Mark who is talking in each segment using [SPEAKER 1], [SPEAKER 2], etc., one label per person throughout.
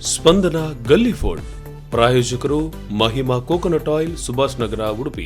[SPEAKER 1] ಸ್ಪಂದನ ಗಲ್ಲಿ ಫುಡ್ ಪ್ರಾಯೋಜಕರು Mahima coconut oil, Subhash ನಗರ, ಉಡುಪಿ.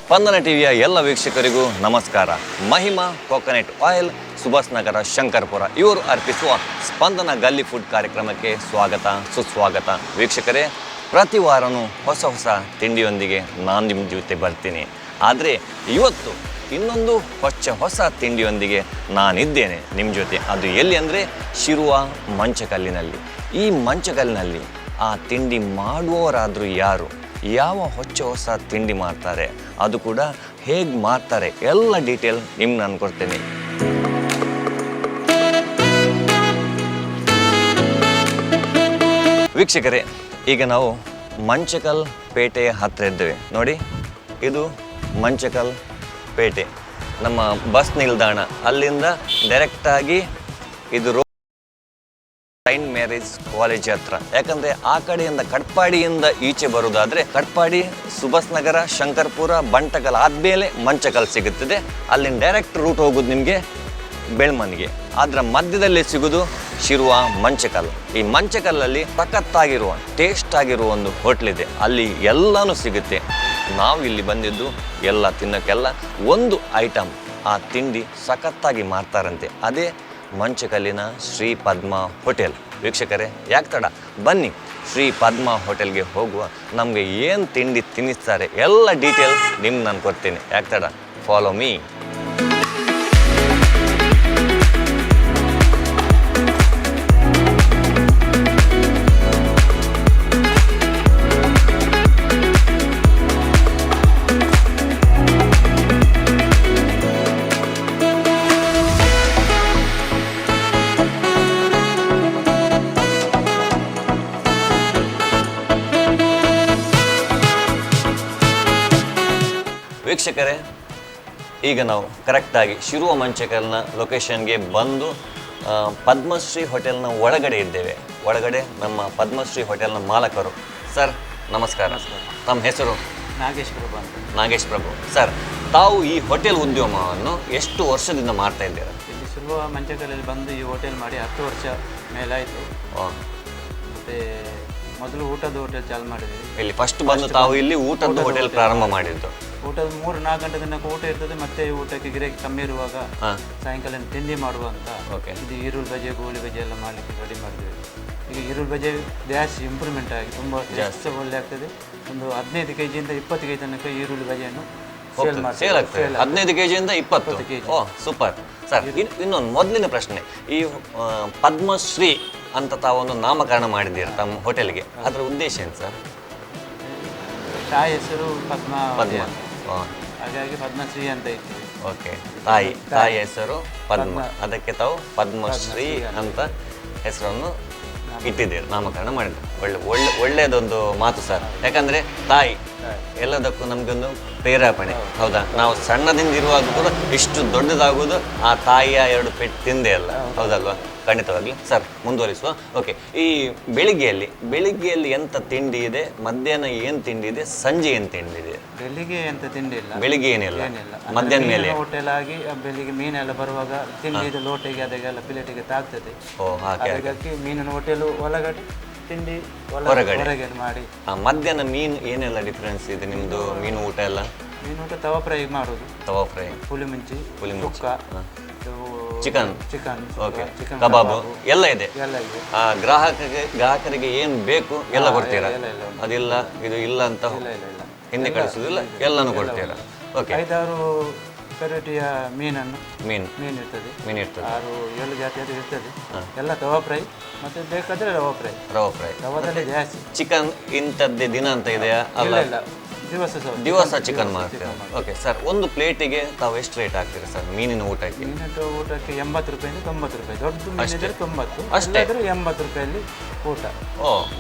[SPEAKER 2] ಸ್ಪಂದನ ಟಿವಿಯ ಎಲ್ಲ ವೀಕ್ಷಕರಿಗೂ ನಮಸ್ಕಾರ. ಮಹಿಮಾ ಕೋಕೋನಟ್ ಆಯಿಲ್, ಸುಭಾಷ್ ನಗರ, ಶಂಕರ್ಪುರ ಇವರು ಅರ್ಪಿಸುವ ಸ್ಪಂದನ ಗಲ್ಲಿ ಫುಡ್ ಕಾರ್ಯಕ್ರಮಕ್ಕೆ ಸ್ವಾಗತ, ಸುಸ್ವಾಗತ. ವೀಕ್ಷಕರೇ, ಪ್ರತಿ ವಾರನೂ ಹೊಸ ಹೊಸ ತಿಂಡಿಯೊಂದಿಗೆ ನಾನು ನಿಮ್ಮ ಜೊತೆ ಬರ್ತೀನಿ. ಆದರೆ ಇವತ್ತು ಇನ್ನೊಂದು ಹೊಚ್ಚ ಹೊಸ ತಿಂಡಿಯೊಂದಿಗೆ ನಾನಿದ್ದೇನೆ ನಿಮ್ಮ ಜೊತೆ. ಅದು ಎಲ್ಲಿ ಅಂದರೆ ಶಿರುವ ಮಂಚಕಲ್ಲಿನಲ್ಲಿ. ಈ ಮಂಚಕಲ್ಲಿನಲ್ಲಿ ಆ ತಿಂಡಿ ಮಾಡುವವರಾದರೂ ಯಾರು, ಯಾವ ಹೊಚ್ಚ ಹೊಸ ತಿಂಡಿ ಮಾಡ್ತಾರೆ, ಅದು ಕೂಡ ಹೇಗೆ ಮಾಡ್ತಾರೆ, ಎಲ್ಲ ಡೀಟೇಲ್ ನಿಮ್ಗೆ ನಾನು ಕೊಡ್ತೇನೆ. ವೀಕ್ಷಕರೇ, ಈಗ ನಾವು ಮಂಚಕಲ್ ಪೇಟೆಯ ಹತ್ತಿರ ಇದ್ದೇವೆ. ನೋಡಿ, ಇದು ಮಂಚಕಲ್ ಪೇಟೆ, ನಮ್ಮ ಬಸ್ ನಿಲ್ದಾಣ. ಅಲ್ಲಿಂದ ಡೈರೆಕ್ಟಾಗಿ ಇದು ಸೈಂಟ್ ಮ್ಯಾರೇಜ್ ಕಾಲೇಜ್ ಹತ್ರ. ಯಾಕಂದರೆ ಆ ಕಡೆಯಿಂದ ಕಟ್ಪಾಡಿಯಿಂದ ಈಚೆ ಬರುವುದಾದರೆ ಕಟ್ಪಾಡಿ, ಸುಭಾಷ್ ನಗರ, ಶಂಕರ್ಪುರ, ಬಂಟಕಲ್ ಆದಮೇಲೆ ಮಂಚಕಲ್ ಸಿಗುತ್ತದೆ. ಅಲ್ಲಿಂದ ಡೈರೆಕ್ಟ್ ರೂಟ್ ಹೋಗೋದು ನಿಮಗೆ ಬೆಳ್ಮನ್ಗೆ. ಅದರ ಮಧ್ಯದಲ್ಲೇ ಸಿಗೋದು ಶಿರುವ ಮಂಚಕಲ್. ಈ ಮಂಚಕಲ್ಲಲ್ಲಿ ಸಖತ್ತಾಗಿರುವ, ಟೇಸ್ಟ್ ಆಗಿರುವ ಒಂದು ಹೋಟ್ಲಿದೆ. ಅಲ್ಲಿ ಎಲ್ಲನೂ ಸಿಗುತ್ತೆ. ನಾವು ಇಲ್ಲಿ ಬಂದಿದ್ದು ಎಲ್ಲ ತಿನ್ನೋಕ್ಕೆಲ್ಲ, ಒಂದು ಐಟಮ್, ಆ ತಿಂಡಿ ಸಖತ್ತಾಗಿ ಮಾರ್ತಾರಂತೆ. ಅದೇ ಮಂಚಕಲ್ಲಿನ ಶ್ರೀ ಪದ್ಮ ಹೋಟೆಲ್. ವೀಕ್ಷಕರೇ, ಯಾಕೆ ತಡ? ಬನ್ನಿ, ಶ್ರೀ ಪದ್ಮ ಹೋಟೆಲ್ಗೆ ಹೋಗುವ. ನಮಗೆ ಏನು ತಿಂಡಿ ತಿನ್ನಿಸ್ತಾರೆ, ಎಲ್ಲ ಡೀಟೇಲ್ ನಿಮ್ಗೆ ನಾನು ಕೊಡ್ತೀನಿ. ಯಾಕೆ ತಡ? Follow me. ವೀಕ್ಷಕರೇ, ಈಗ ನಾವು ಕರೆಕ್ಟಾಗಿ ಶಿರುವ ಮಂಚಕಲ್ನ ಲೊಕೇಶನ್ಗೆ ಬಂದು ಪದ್ಮಶ್ರೀ ಹೋಟೆಲ್ನ ಒಳಗಡೆ ಇದ್ದೇವೆ. ಒಳಗಡೆ ನಮ್ಮ ಪದ್ಮಶ್ರೀ ಹೋಟೆಲ್ನ ಮಾಲಕರು. ಸರ್, ನಮಸ್ಕಾರ. ತಮ್ಮ ಹೆಸರು?
[SPEAKER 3] ನಾಗೇಶ್ ಪ್ರಭು ಅಂತ.
[SPEAKER 2] ನಾಗೇಶ್ ಪ್ರಭು ಸರ್, ತಾವು ಈ ಹೋಟೆಲ್ ಉದ್ಯಮವನ್ನು ಎಷ್ಟು ವರ್ಷದಿಂದ ಮಾಡ್ತಾ ಇದ್ದೀರಾ?
[SPEAKER 3] ಇಲ್ಲಿ ಶಿರುವ ಮಂಚಕಲ್ಲಲ್ಲಿ ಬಂದು ಈ ಹೋಟೆಲ್ ಮಾಡಿ 10 ವರ್ಷ ಮೇಲಾಯಿತು. ಮತ್ತು ಮೊದಲು ಊಟದ ಹೋಟೆಲ್ ಚಾಲು ಮಾಡಿದ್ವಿ.
[SPEAKER 2] ಇಲ್ಲಿ ಫಸ್ಟ್ ಬಂದು ತಾವು ಇಲ್ಲಿ ಊಟದ ಹೋಟೆಲ್ ಪ್ರಾರಂಭ ಮಾಡಿದ್ದು.
[SPEAKER 3] ಊಟದ 3-4 ಗಂಟೆ ತನಕ ಊಟ ಇರ್ತದೆ. ಮತ್ತೆ ಊಟಕ್ಕೆ ಗಿರಾಕಿ ಕಮ್ಮಿ ಇರುವಾಗ ಸಾಯಂಕಾಲ ತಿಂಡಿ ಮಾಡುವ ಅಂತ ಇದು ಈರುಳ್ಳಿ ಬಜೆ, ಗೋಳಿ ಬಜೆ ಎಲ್ಲ ಮಾಡಲಿಕ್ಕೆ ರೆಡಿ ಮಾಡಿದ್ವಿ. ಈಗ ಈರುಳ್ಳಿ ಬಜೆ ಜಾಸ್ತಿ ಇಂಪ್ರೂವ್ಮೆಂಟ್ ಆಗಿ ತುಂಬ ಜಾಸ್ತಿ ಒಳ್ಳೆ ಆಗ್ತದೆ. ಒಂದು 15 ಕೆ ಜಿಯಿಂದ 20 ಕೆ ಜಿ ತನಕ ಈರುಳ್ಳಿ ಬಜೆಯನ್ನು ಸೇಲ್ ಮಾಡ್ತೇವೆ.
[SPEAKER 2] ಸೇಲ್ ಆಗ್ತದೆ 15 ಕೆ ಜಿಯಿಂದ 20.
[SPEAKER 3] ಕೆಜಿ.
[SPEAKER 2] ಓ, ಸೂಪರ್ ಸರ್. ಇನ್ನೊಂದು ಮೊದಲಿನ ಪ್ರಶ್ನೆ, ಈ ಪದ್ಮಶ್ರೀ ಅಂತ ತಾವೊಂದು ನಾಮಕರಣ ಮಾಡಿದ್ದೀರಾ ತಮ್ಮ ಹೋಟೆಲ್ಗೆ. ಅದರ ಉದ್ದೇಶ ಏನು ಸರ್?
[SPEAKER 3] ತಾಯಿ ಹೆಸರು ಪದ್ಮಾವತಿ
[SPEAKER 2] ಪದ್ಮ
[SPEAKER 3] ಅಂತ. ಹಾಗಾಗಿ ಪದ್ಮಶ್ರೀ ಅಂತ ಇತ್ತು.
[SPEAKER 2] ಓಕೆ, ತಾಯಿ ತಾಯಿ ಹೆಸರು ಪದ್ಮ, ಅದಕ್ಕೆ ತಾವು ಪದ್ಮಶ್ರೀ ಅಂತ ಹೆಸರನ್ನು ಇಟ್ಟಿದ್ದೀರಿ, ನಾಮಕರಣ ಮಾಡಿದ್ರು. ಒಳ್ಳೆ ಒಳ್ಳೆ ಒಳ್ಳೆಯದೊಂದು ಮಾತು ಸರ್. ಯಾಕಂದ್ರೆ ತಾಯಿ ಎಲ್ಲದಕ್ಕೂ ನಮಗೊಂದು ಪ್ರೇರೇಪಣೆ, ಹೌದಾ? ನಾವು ಸಣ್ಣದಿಂದ ಇರುವಾಗ ಕೂಡ ಇಷ್ಟು ದೊಡ್ಡದಾಗುವುದು ಆ ತಾಯಿಯ ಎರಡು ಪೆಟ್ಟು ತಿಂದೆ ಅಲ್ಲ, ಹೌದಲ್ವಾ? ಖಂಡಿತವಾಗ್ಲಿ ಸರ್, ಮುಂದುವರಿಸುವ. ಓಕೆ, ಈ ಬೆಳಿಗ್ಗೆಯಲ್ಲಿ ಬೆಳಿಗ್ಗೆಯಲ್ಲಿ ಎಂತ ತಿಂಡಿ ಇದೆ, ಮಧ್ಯಾಹ್ನ ಏನು ತಿಂಡಿ ಇದೆ, ಸಂಜೆ ಏನು ತಿಂಡಿ ಇದೆ?
[SPEAKER 3] ಬೆಳಿಗ್ಗೆ ಎಂತ ತಿಂಡಿ ಇಲ್ಲ.
[SPEAKER 2] ಬೆಳಿಗ್ಗೆ ಏನಿಲ್ಲ?
[SPEAKER 3] ಏನಿಲ್ಲ.
[SPEAKER 2] ಮಧ್ಯಾಹ್ನ ಮೇಲೆ?
[SPEAKER 3] ಹೋಟೆಲ್ ಆಗಿ ಬೆಳಿಗ್ಗೆ ಮೀನೆಲ್ಲ ಬರುವಾಗ ತಿಂಡಿ ಲೋಟೆಗೆ ಅದಕ್ಕೆಲ್ಲ ಪ್ಲೇಟಿಗೆ ತಾಗ್ತದೆ.
[SPEAKER 2] ಓ, ಹಾಗೆ.
[SPEAKER 3] ಹಾಗಾಗಿ ಮೀನಿನ ಹೋಟೆಲ್ ಒಳಗಡೆ, ತಿಂಡಿ
[SPEAKER 2] ಹೊರಗಡೆ.
[SPEAKER 3] ಹೊರಗೆ ಮಾಡಿ.
[SPEAKER 2] ಮಧ್ಯಾಹ್ನ ಮೀನು ಏನೆಲ್ಲ ಡಿಫ್ರೆನ್ಸ್ ಇದೆ ನಿಮ್ಮದು ಮೀನು ಊಟ ಎಲ್ಲ?
[SPEAKER 3] ಮೀನು ಊಟ ತವಾ ಫ್ರೈ ಮಾಡೋದು.
[SPEAKER 2] ತವಾ ಫ್ರೈ.
[SPEAKER 3] ಹುಳಿ ಮುಂಚಿ.
[SPEAKER 2] ಹುಳಿ ಮುಂಚಿ.
[SPEAKER 3] ಸುಕ್ಕ ಇದು.
[SPEAKER 2] ಚಿಕನ್.
[SPEAKER 3] ಚಿಕನ್. ಚಿಕನ್.
[SPEAKER 2] ಕಬಾಬು ಎಲ್ಲ ಇದೆ.
[SPEAKER 3] ಎಲ್ಲ ಇದೆ.
[SPEAKER 2] ಗ್ರಾಹಕರಿಗೆ ಏನು ಬೇಕು ಎಲ್ಲ ಕೊಡ್ತೀರಾ?
[SPEAKER 3] ಎಲ್ಲ ಎಲ್ಲ ಉಂಟು.
[SPEAKER 2] ಅದಿಲ್ಲ, ಇದು ಇಲ್ಲ ಅಂತ
[SPEAKER 3] ಇಲ್ಲ ಇಲ್ಲ ಇಲ್ಲ.
[SPEAKER 2] ಹಿಂದೆ ಕಳಿಸೋದಿಲ್ಲ, ಎಲ್ಲನೂ ಕೊಡ್ತೀರಾ? ಓಕೆ.
[SPEAKER 3] ಐದಾರು ವೆರೈಟಿಯ ಮೀನನ್ನು
[SPEAKER 2] ಮೀನು.
[SPEAKER 3] ಮೀನು ಇರ್ತದೆ.
[SPEAKER 2] ಮೀನು ಇರ್ತದೆ.
[SPEAKER 3] ಆರು ಏಳು ಜಾತಿಯದು ಇರ್ತದೆ. ಎಲ್ಲ ತವಾ ಫ್ರೈ, ಮತ್ತೆ ಬೇಕಾದ್ರೆ ರವಾ ಫ್ರೈ.
[SPEAKER 2] ರವಾ ಫ್ರೈ.
[SPEAKER 3] ರವಾದಲ್ಲೇ ಜಾಸ್ತಿ.
[SPEAKER 2] ಚಿಕನ್ ಇಂಥದ್ದೇ ದಿನ ಅಂತ ಇದೆಯಾ?
[SPEAKER 3] ಇಲ್ಲ.
[SPEAKER 2] ಅಲ್ಲ.
[SPEAKER 3] ಇಲ್ಲ, ದಿವಸ ಸಹ.
[SPEAKER 2] ದಿವಸ ಚಿಕನ್ ಮಾಡ್ತೀರಾ? ಓಕೆ ಸರ್, ಒಂದು ಪ್ಲೇಟಿಗೆ ತಾವು ಎಷ್ಟು ರೇಟ್ ಹಾಕ್ತೀರಾ ಸರ್ ಮೀನಿನ ಊಟಕ್ಕೆ?
[SPEAKER 3] ಮೀನಿನ ಊಟಕ್ಕೆ 80 ರೂಪಾಯಿಂದ 90 ರೂಪಾಯಿ. ದೊಡ್ಡ ಮೀನಿದ್ರೆ 90.
[SPEAKER 2] ಅಷ್ಟೇ?
[SPEAKER 3] ಇಲ್ಲಾದ್ರೆ 80 ರೂಪಾಯಲ್ಲಿ ಊಟ.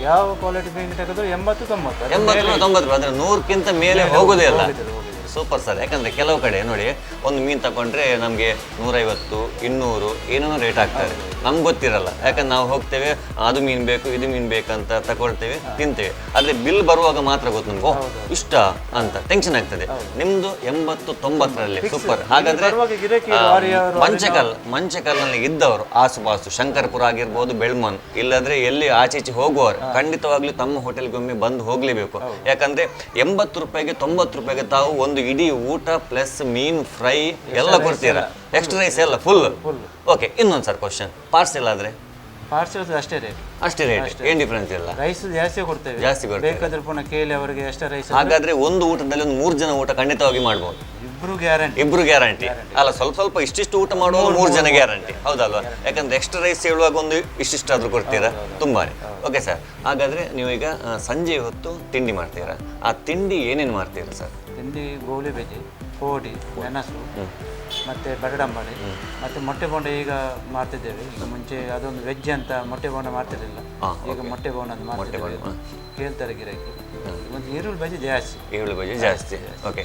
[SPEAKER 3] ಯಾವ ಕ್ವಾಲಿಟಿ ಮೀನು ತೆಗೆದ್ರು 80, 90. ಅದು
[SPEAKER 2] 80, 90 ರೂಪಾಯಿ. ಅಂದ್ರೆ 100ಕ್ಕಿಂತ ಮೇಲೆ ಹೋಗೋದೇ ಇಲ್ಲ.
[SPEAKER 3] ಹೋಗುದಿಲ್ಲ, ಹೋಗುದಿಲ್ಲ.
[SPEAKER 2] Super sir. ಯಾಕಂದ್ರೆ ಕೆಲವು ಕಡೆ ನೋಡಿ, ಒಂದು ಮೀನು ತಗೊಂಡ್ರೆ ನಮಗೆ 150, 200 ಏನೇನೋ ರೇಟ್ ಹಾಕ್ತಾರೆ, ನಮ್ಗೆ ಗೊತ್ತಿರಲ್ಲ. ಯಾಕಂದ್ರೆ ನಾವು ಹೋಗ್ತೇವೆ, ಅದು ಮೀನು ಬೇಕು ಇದು ಮೀನು ಬೇಕಂತ ತಗೊಳ್ತೇವೆ, ತಿಂತೇವೆ. ಆದರೆ ಬಿಲ್ ಬರುವಾಗ ಮಾತ್ರ ಗೊತ್ತು ನಮ್ಗೆ, ಓಹ್ ಇಷ್ಟ ಅಂತ ಟೆನ್ಷನ್ ಆಗ್ತದೆ. ನಿಮ್ದು 80, 90ರಲ್ಲಿ ಸೂಪರ್. ಹಾಗಾದ್ರೆ
[SPEAKER 3] ಬರುವಾಗ ಗಿರಾಕಿ ಲಾರಿ ಅವರು
[SPEAKER 2] ಮಂಚಕಲ್ನಲ್ಲಿ ಇದ್ದವರು ಆಸುಪಾಸು ಶಂಕರಪುರ ಆಗಿರ್ಬೋದು, ಬೆಳ್ಮನ್, ಇಲ್ಲಾಂದ್ರೆ ಎಲ್ಲಿ ಆಚೆ ಈಚೆ ಹೋಗುವವರು ಖಂಡಿತವಾಗ್ಲೂ ತಮ್ಮ ಹೋಟೆಲ್ಗೆ ಒಮ್ಮೆ ಬಂದು ಹೋಗ್ಲೇಬೇಕು. ಯಾಕಂದ್ರೆ 80 ರೂಪಾಯಿಗೆ 90 ರೂಪಾಯಿಗೆ ತಾವು ಒಂದು ಇಡೀ ಊಟ ಪ್ಲಸ್ ಮೀನ್ ಫ್ರೈ ಎಲ್ಲ ಕೊಡ್ತೀರಾ, ಎಕ್ಸ್ಟ್ರಾ ರೈಸ್ ಎಲ್ಲ ಫುಲ್. ಓಕೆ, ಇನ್ನೊಂದು ಸರ್ ಕ್ವಶನ್, ಪಾರ್ಸೆಲ್ ಆದ್ರೆ?
[SPEAKER 3] ಪಾರ್ಸೆಲ್ ಅಷ್ಟೇ ರೇಟ್.
[SPEAKER 2] ಅಷ್ಟೇ ರೇಟ್, ಏನ್ ಡಿಫ್ರೆನ್ಸ್ ಇಲ್ಲ.
[SPEAKER 3] ರೈಸ್ ಜಾಸ್ತಿ ಕೊಡ್ತೇವೆ.
[SPEAKER 2] ಜಾಸ್ತಿ ಕೊಡ್ತೇವೆ.
[SPEAKER 3] ಬೇಕಾದ್ರೆ ಪುನಃ ಕೇಳಿ ಅವರಿಗೆ ಎಕ್ಸ್ಟ್ರಾ ರೈಸ್.
[SPEAKER 2] ಹಾಗಾದ್ರೆ ಒಂದು ಊಟದಲ್ಲಿ ಒಂದು 3 ಜನ ಊಟ ಖಂಡಿತವಾಗಿ ಮಾಡ್ಬೋದು.
[SPEAKER 3] ಇಬ್ರು ಗ್ಯಾರಂಟಿ.
[SPEAKER 2] ಇಬ್ರು ಗ್ಯಾರಂಟಿ ಅಲ್ಲ, ಸ್ವಲ್ಪ ಸ್ವಲ್ಪ ಇಷ್ಟಿಷ್ಟು ಊಟ ಮಾಡುವಾಗ 3 ಜನ ಗ್ಯಾರಂಟಿ, ಹೌದಲ್ವಾ? ಯಾಕಂದ್ರೆ ಎಕ್ಸ್ಟ್ರಾ ರೈಸ್ ಹೇಳುವಾಗ ಒಂದು ಇಷ್ಟಿಷ್ಟಾದ್ರೂ ಕೊಡ್ತೀರಾ ತುಂಬಾನೇ. ಓಕೆ ಸರ್, ಹಾಗಾದ್ರೆ ನೀವು ಈಗ ಸಂಜೆ ಹೊತ್ತು ತಿಂಡಿ ಮಾಡ್ತೀರಾ, ಆ ತಿಂಡಿ ಏನೇನು ಮಾಡ್ತೀರಾ ಸರ್?
[SPEAKER 3] ತಿಂಡಿ ಗೋಲಿ ಬಜೆ, ಕೋಡಿ, ಮೆಣಸು, ಮತ್ತೆ ಬಡಡಂಬಳಿ, ಮತ್ತೆ ಮೊಟ್ಟೆ ಬೋಂಡ ಈಗ ಮಾಡ್ತಿದ್ದೇವೆ. ಈಗ ಮುಂಚೆ ಅದೊಂದು ವೆಜ್ ಅಂತ ಮೊಟ್ಟೆ ಬೋಂಡ ಮಾಡ್ತಿರ್ಲಿಲ್ಲ, ಈಗ ಮೊಟ್ಟೆ ಬೋಂಡ ಅಂತ ಮಾಡ್ತಿದ್ದೇವೆ, ಕೇಳ್ತಾರೆ ಗಿರಾಕಿ. ಒಂದು ಈರುಳ್ಳಿ ಬಜೆ ಜಾಸ್ತಿ.
[SPEAKER 2] ಈರುಳ್ಳಿ ಬಜೆ ಜಾಸ್ತಿ. ಓಕೆ,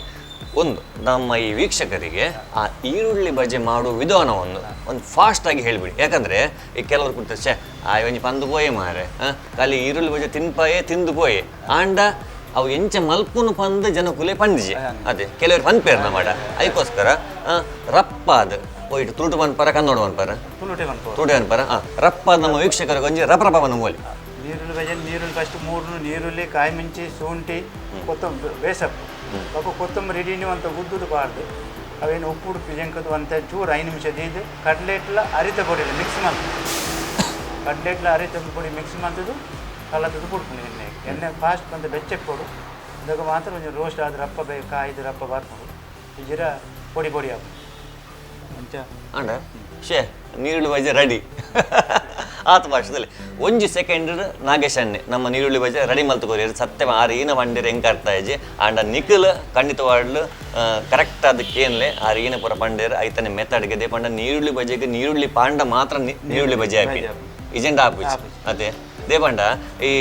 [SPEAKER 2] ಒಂದು ನಮ್ಮ ಈ ವೀಕ್ಷಕರಿಗೆ ಆ ಈರುಳ್ಳಿ ಬಜೆ ಮಾಡುವ ವಿಧಾನವನ್ನು ಒಂದು ಫಾಸ್ಟ್ ಆಗಿ ಹೇಳಿಬಿಡಿ. ಯಾಕಂದ್ರೆ ಈ ಕೆಲವರು ಕೂತ ಛೇ ಆ ಒಂಜಿ ಪಂದು ಪೋಯೆ ಮಾರೆ, ಖಾಲಿ ಈರುಳ್ಳಿ ಬಜೆ ತಿನ್ಪಾಯೇ ತಿಂದು ಪೋಯೆ ಆಂಡ ಅವು ಎಂಚ ಮಲ್ಪುನು ಪಂದು ಜನಕುಲೆ ಪಂದಿಜೆ, ಅದೇ ಕೆಲವರು ಪನ್ಪೇರ್ ನಮ್ಮ ಅದಕ್ಕೋಸ್ಕರ ರಪ್ಪಾದ ಹೋಯ್ತು ತುಳುಟು ಪನ್ಪರ ಕನ್ನಡ ಪನ್ಪರ
[SPEAKER 3] ತುಳುಟೆ ಪನ್ಪು
[SPEAKER 2] ತುಳುಟೆ ಪನ್ಪರ ರಪ್ಪಾದ ನಮ್ಮ ವೀಕ್ಷಕರಿಗೆ ಒಂಜಿ ರಪ ರಪ ಪನ್ನು.
[SPEAKER 3] ನೀರುಳ್ಳಿ ಬಜೆ ನೀರುಳ್ಳಿ ಫಸ್ಟ್ ಮೂರು ನೀರುಳ್ಳಿ, ಕಾಯಿ ಮಿಂಚಿ, ಶುಂಠಿ, ಕೊತ್ತಂಬರಿ ಬೇಸಪ್ಪು ಬೊಕ್ಕ ಕೊತ್ತಂಬರಿ ಇಡೀ ಅಂತ ಉದ್ದುದು ಬಾರ್ದು ಅವೇನು ಉಪ್ಪು ಉಡುಪು ಜಂಕದು ಅಂತ ಚೂರು 5 ನಿಮಿಷ ದೀದು ಕಡ್ಲೆಟ್ಲ ಅರಿತ ಪೊಡಿ ಮಿಕ್ಸ್ ಮಾಡ್ತು, ಕಡ್ಲೆಟ್ಲ ಅರಿತ ಪೊಡಿ ಮಿಕ್ಸ್ ಮಾಡ್ತದ್ದು ಕಲತದ್ದು ಕೊಡ್ಕೊಂಡು ಎಣ್ಣೆ ಎಣ್ಣೆ ಫಾಸ್ಟ್ ಬಂದು ಬೆಚ್ಚಕ್ಕೆ ಕೊಡು ಇದಾಗ ಮಾತ್ರ ಒಂಜಿ ರೋಸ್ಟ್ ಆದ ರಪ್ಪ ಬೇ ಕಾಯ್ದು ರಪ್ಪ ಬಾರ್ಕೊಂಡು ಜೀರಾ ಪೊಡಿ ಪೊಡಿ ಹಾಕು ಮುಂಚೆ.
[SPEAKER 2] ಅಂಡ ಶೇ ನೀರುಳ್ಳಿ ಬಜೆ ರೆಡಿ ಆತ ಭಾಷೆದಲ್ಲಿ ಒಂಜಿ ಸೆಕೆಂಡ್ ನಾಗೇಶ್ ಅಣ್ಣೆ ನಮ್ಮ ನೀರುಳ್ಳಿ ಬಜೆ ರೆಡಿ ಮಲ್ತುಕೋರಿ ಸತ್ಯ ಆರು ಈನ ಬಂಡಿರ ಹೆಂಗೆ ಅರ್ಥ ಇಜ್ಜಿ ಆಂಡ ನಿಖಿಲ್ ಖಂಡಿತವಾಗ್ಲು ಕರೆಕ್ಟ್ ಆದ ಕೇನ್ಲೆ ಆರು ಈನ ಪೂರ ಪಂಡೇರ್ ಐತನೆ ಮೆತ್ತಡ್ಗೆ they ಪಂಡ ನೀರುಳ್ಳಿ ಬಜೆಗೆ ನೀರುಳ್ಳಿ ಪಾಂಡ ಮಾತ್ರ ನೀರುಳ್ಳಿ ಬಜೆ ಹಾಪಿ ಇಜೆಂಡ ಆಪುಜಿ ಅದೇ they ಪಂಡ ಈ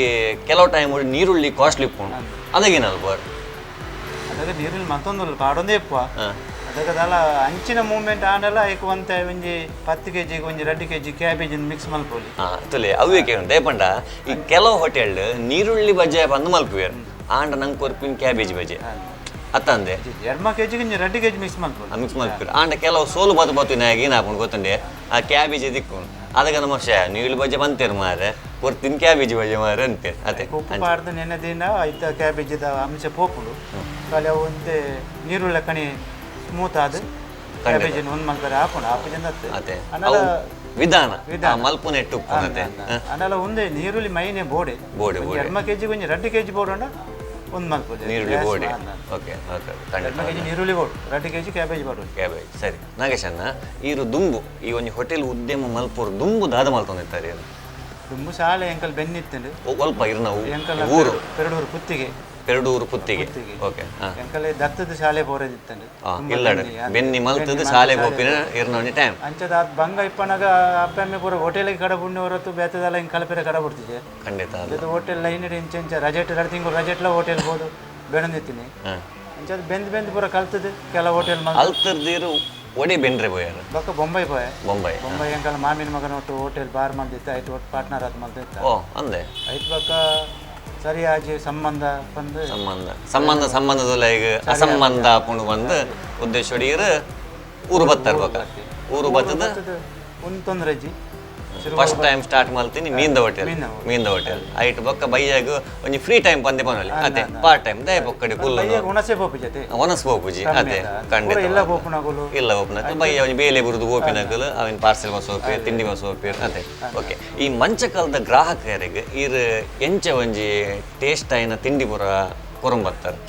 [SPEAKER 2] ಕೆಲವು ಟೈಮ್ ನೀರುಳ್ಳಿ ಕಾಸ್ಟ್ಲಿ ಉಪ್ಪುಂಡು ಅದಗೇನಲ್ಪ.
[SPEAKER 3] ಅದಾಗ ನೀರುಳ್ಳಿ ಮತ್ತೊಂದು ಪಾಡೊಂದೇ ಇಪ್ಪ ಅದಕ್ಕದಲ್ಲ ಅಂಚಿನ ಮೂವ್ಮೆಂಟ್ ಆಂಡಲ ಐಕ್ ಒಂತೆ ಒಂಜಿ 10 ಕೆಜಿಗೆ ಒಂಜಿ 2 ಕೆಜಿ ಕ್ಯಾಬೇಜ್ ಮಿಕ್ಸ್ ಮಲ್ಪೊಲಿ.
[SPEAKER 2] ತುಲೆ ಅವೇ ಕೇಳು ದೇಪಂಡ ಈ ಕೆಲವು ಹೋಟೆಲ್ ನೀರುಳ್ಳಿ ಬಜೆ ಬಂದು ಮಲ್ಪುವೇರು ಆಂಡ ನಂಗೆ ಕೊರ್ಪಿನ ಕ್ಯಾಬೇಜ್ ಬಜೆ ಅತ್ತಂದೆ
[SPEAKER 3] ಎರ್ಮ ಕೆಜಿಗೆ ಒಂಜಿ 2 ಕೆಜಿ ಮಿಕ್ಸ್ ಮಲ್ಪೊಲಿ
[SPEAKER 2] ಮಿಕ್ಸ್ ಮಲ್ಪುವೇರು ಆಂಡ ಕೆಲವು ಸೋಲು ಬಾತು ಬಾತು ಏನು ಹಾಕೊಂಡು ಗೊತ್ತುಂಡೆ ಆ ಕ್ಯಾಬೇಜ್ ದಿಕ್ಕು ಅದಕ್ಕೆ ನಮ್ಮ ಶೇ ನೀರುಳ್ಳಿ ಬಜೆ ಬಂತೇರು ಮಾರೆ ಕೊರ್ತಿನ ಕ್ಯಾಬೇಜ್ ಬಜೆ ಮಾರೆ ಅಂತೀರಿ ಅದೇ.
[SPEAKER 3] ಉಪ್ಪು ಪಾಡ್ದು ನೆನ್ನೆ ದಿನ ಐತ ಕ್ಯಾಬೇಜಿದ ಅಂಶ ಪೋಪುಂಡು ಖಾಲಿ ಅವು ಒಂತೆ ನೀರುಳ್ಳಿ ಕಣಿ ಸ್ಮೂತ್ ಆದ್ ಕ್ಯಾಬೇಜ್ ಒಂದು ಮಲ್ಪರೆ ಹಾಕೊಂಡು ಹಾಪುಜಂದ
[SPEAKER 2] ಅದೇ
[SPEAKER 3] ಅನಲ
[SPEAKER 2] ವಿಧಾನ ಮಲ್ಪುನೆಟ್ಟು ಉಪ್ಪುನತೆ
[SPEAKER 3] ಅನಲ ಒಂದೇ ನೀರುಳ್ಳಿ ಮೈನೆ ಬೋಡೆ
[SPEAKER 2] ಬೋಡೆ, ಬೋಡೆ.
[SPEAKER 3] ಎರ್ಮ ಕೆಜಿಗೆ ಒಂಜಿ 2 ಕೆಜಿ ಬೋಡೋಣ ಒಂದು ಮಲ್ಪೊಲಿ
[SPEAKER 2] ನೀರುಳ್ಳಿ ಬೋಡೆ. ಓಕೆ ಓಕೆ ಖಂಡಿತ.
[SPEAKER 3] ಎರ್ಮ ಕೆಜಿ ನೀರುಳ್ಳಿ ಬೋಡು 2 ಕೆಜಿ ಕ್ಯಾಬೇಜ್ ಬೋಡು
[SPEAKER 2] ಕ್ಯಾಬೇಜ್ ಸರಿ. ನಾಗೇಶಣ್ಣ ಈರು ದುಂಬು ಈ ಒಂಜಿ ಹೋಟೆಲ್ ಉದ್ಯಮ ಮಲ್ಪುರು ದುಂಬು ದಾದ ಮಲ್ತೊಂದಿತ್ತಾರೆ?
[SPEAKER 3] ದುಂಬು ಶಾಲೆ ಎಂಕಲ್ ಬೆನ್ನಿತ್ತಂಡು
[SPEAKER 2] ಒಲ್ಪ ಇರ್ನ
[SPEAKER 3] ಎಂಕಲ್
[SPEAKER 2] ಊರು
[SPEAKER 3] ಪೆರಡೂರು ಪುತ್ತಿಗೆ.
[SPEAKER 2] ಪೆರಡೂರು ಪುತ್ತಿಗೆ. ಓಕೆ.
[SPEAKER 3] ಎಂಕಲ್ ದತ್ತದ ಶಾಲೆ ಬೋರದಿತ್ತಂಡು.
[SPEAKER 2] ಇಲ್ಲಡ ಬೆನ್ನಿ ಮಲ್ತದ ಶಾಲೆ ಪೋಪಿನ ಇರ್ನ ಒಂಜಿ ಟೈಮ್.
[SPEAKER 3] ಅಂಚದ ಆತ್ ಬಂಗ ಇಪ್ಪನಾಗ ಅಪ್ಪಮ್ಮೆ ಪೂರ ಹೋಟೆಲ್ಗೆ ಕಡ ಬುಣ್ಣೆ ಹೊರತು ಬೇತದಲ್ಲ ಹಿಂಗೆ ಕಲಪೆರೆ ಕಡ ಬಿಡ್ತಿದ್ದೆ.
[SPEAKER 2] ಖಂಡಿತ ಅಲ್ಲ.
[SPEAKER 3] ಹೋಟೆಲ್ ಲೈನ್ ಇಂಚ ಇಂಚ ರಜೆಟ್ 2 ತಿಂಗಳು ರಜೆಟ್ಲ ಹೋಟೆಲ್ ಹೋದು ಬೆಣದಿತ್ತೀನಿ. ಅಂಚದ ಬೆಂದ್ ಬೆಂದ್ ಪೂರ ಕಲ್ತದ್ದು ಕೆಲ ಹೋಟೆಲ್ ಮಲ್
[SPEAKER 2] ಅಲ್ತರ್ದಿರು ಒಡೆ ಬೆನ್ರೆ ಪೋಯಾರ?
[SPEAKER 3] ಬೊಕ್ಕ ಬೊಂಬೈ ಪೋಯೆ.
[SPEAKER 2] ಬೊಂಬೈ.
[SPEAKER 3] ಬೊಂಬೈ ಎಂಕಲ್ ಮಾಮಿನ ಮಗನ ಒಟ್ಟು ಹೋಟೆಲ್ ಬಾರ್ ಮಂದಿತ್ತ ಆಯ್ತು ಒಟ್ಟು ಪಾರ್ಟ್ನರ್ ಆತ್ ಮಂದಿತ್ತ.
[SPEAKER 2] ಓ ಅಂದೆ.
[SPEAKER 3] ಆಯ್ತು ಬೊಕ್ಕ ಸರಿಯಾಗಿ ಸಂಬಂಧ ಬಂದು
[SPEAKER 2] ಸಂಬಂಧ ಸಂಬಂಧ ಸಂಬಂಧದಲ್ಲ ಈಗ ಅಸಂಬಂಧ ಪುಂಡು ಬಂದು ಉದ್ದೇಶ ಹೊಡಿಯರು ಊರು ಬತ್ತಾರ ಬೊಕ್ಕ ಊರು ಬತ್ತದ
[SPEAKER 3] ಒಂದು ತೊಂದರೆ ಅಜ್ಜಿ
[SPEAKER 2] ಫಸ್ಟ್ ಟೈಮ್ ಸ್ಟಾರ್ಟ್ ಮಾಡ್ತೀನಿ ಮೀನ್ದ ಹೋಟೆಲ್. ಮೀನ್ದ ಹೋಟೆಲ್ ಐಟ್ ಬೊಕ್ಕ ಬೈಯಾಗ ಒಂಜಿ ಫ್ರೀ ಟೈಮ್ ಪಂದೆ ಪನೊಲಿ ಅದೇ ಪಾರ್ಟ್ ಟೈಮ್ ದಯ ಪೊಕ್ಕಡಿ ಕುಲ್ಲು
[SPEAKER 3] ಉಣಸೆ ಪೋಪು ಜೊತೆ
[SPEAKER 2] ಒನಸ್ ಪೋಪುಜಿ ಅದೇ ಖಂಡಿತ
[SPEAKER 3] ಇಲ್ಲ ಪೋಪುನಗುಲು
[SPEAKER 2] ಇಲ್ಲ ಪೋಪುನಕುಲು ಬಯ್ಯ ಒಂಜಿ ಬೇಲೆ ಬುರುದು ಪೋಪಿನಕುಲು ಅವಿನ ಪಾರ್ಸೆಲ್ ಬಸ್ ಹೋಪಿ ತಿಂಡಿ ಬಸ್ ಹೋಪಿ ಅದೇ. ಓಕೆ, ಈ ಮಂಚಕಾಲದ ಗ್ರಾಹಕರಿಗೆ ಈರ್ ಎಂಚ ಒಂಜಿ ಟೇಸ್ಟ್ ಆಯಿನ ತಿಂಡಿ ಪೂರ ಕೊರಂಬತ್ತಾರೆ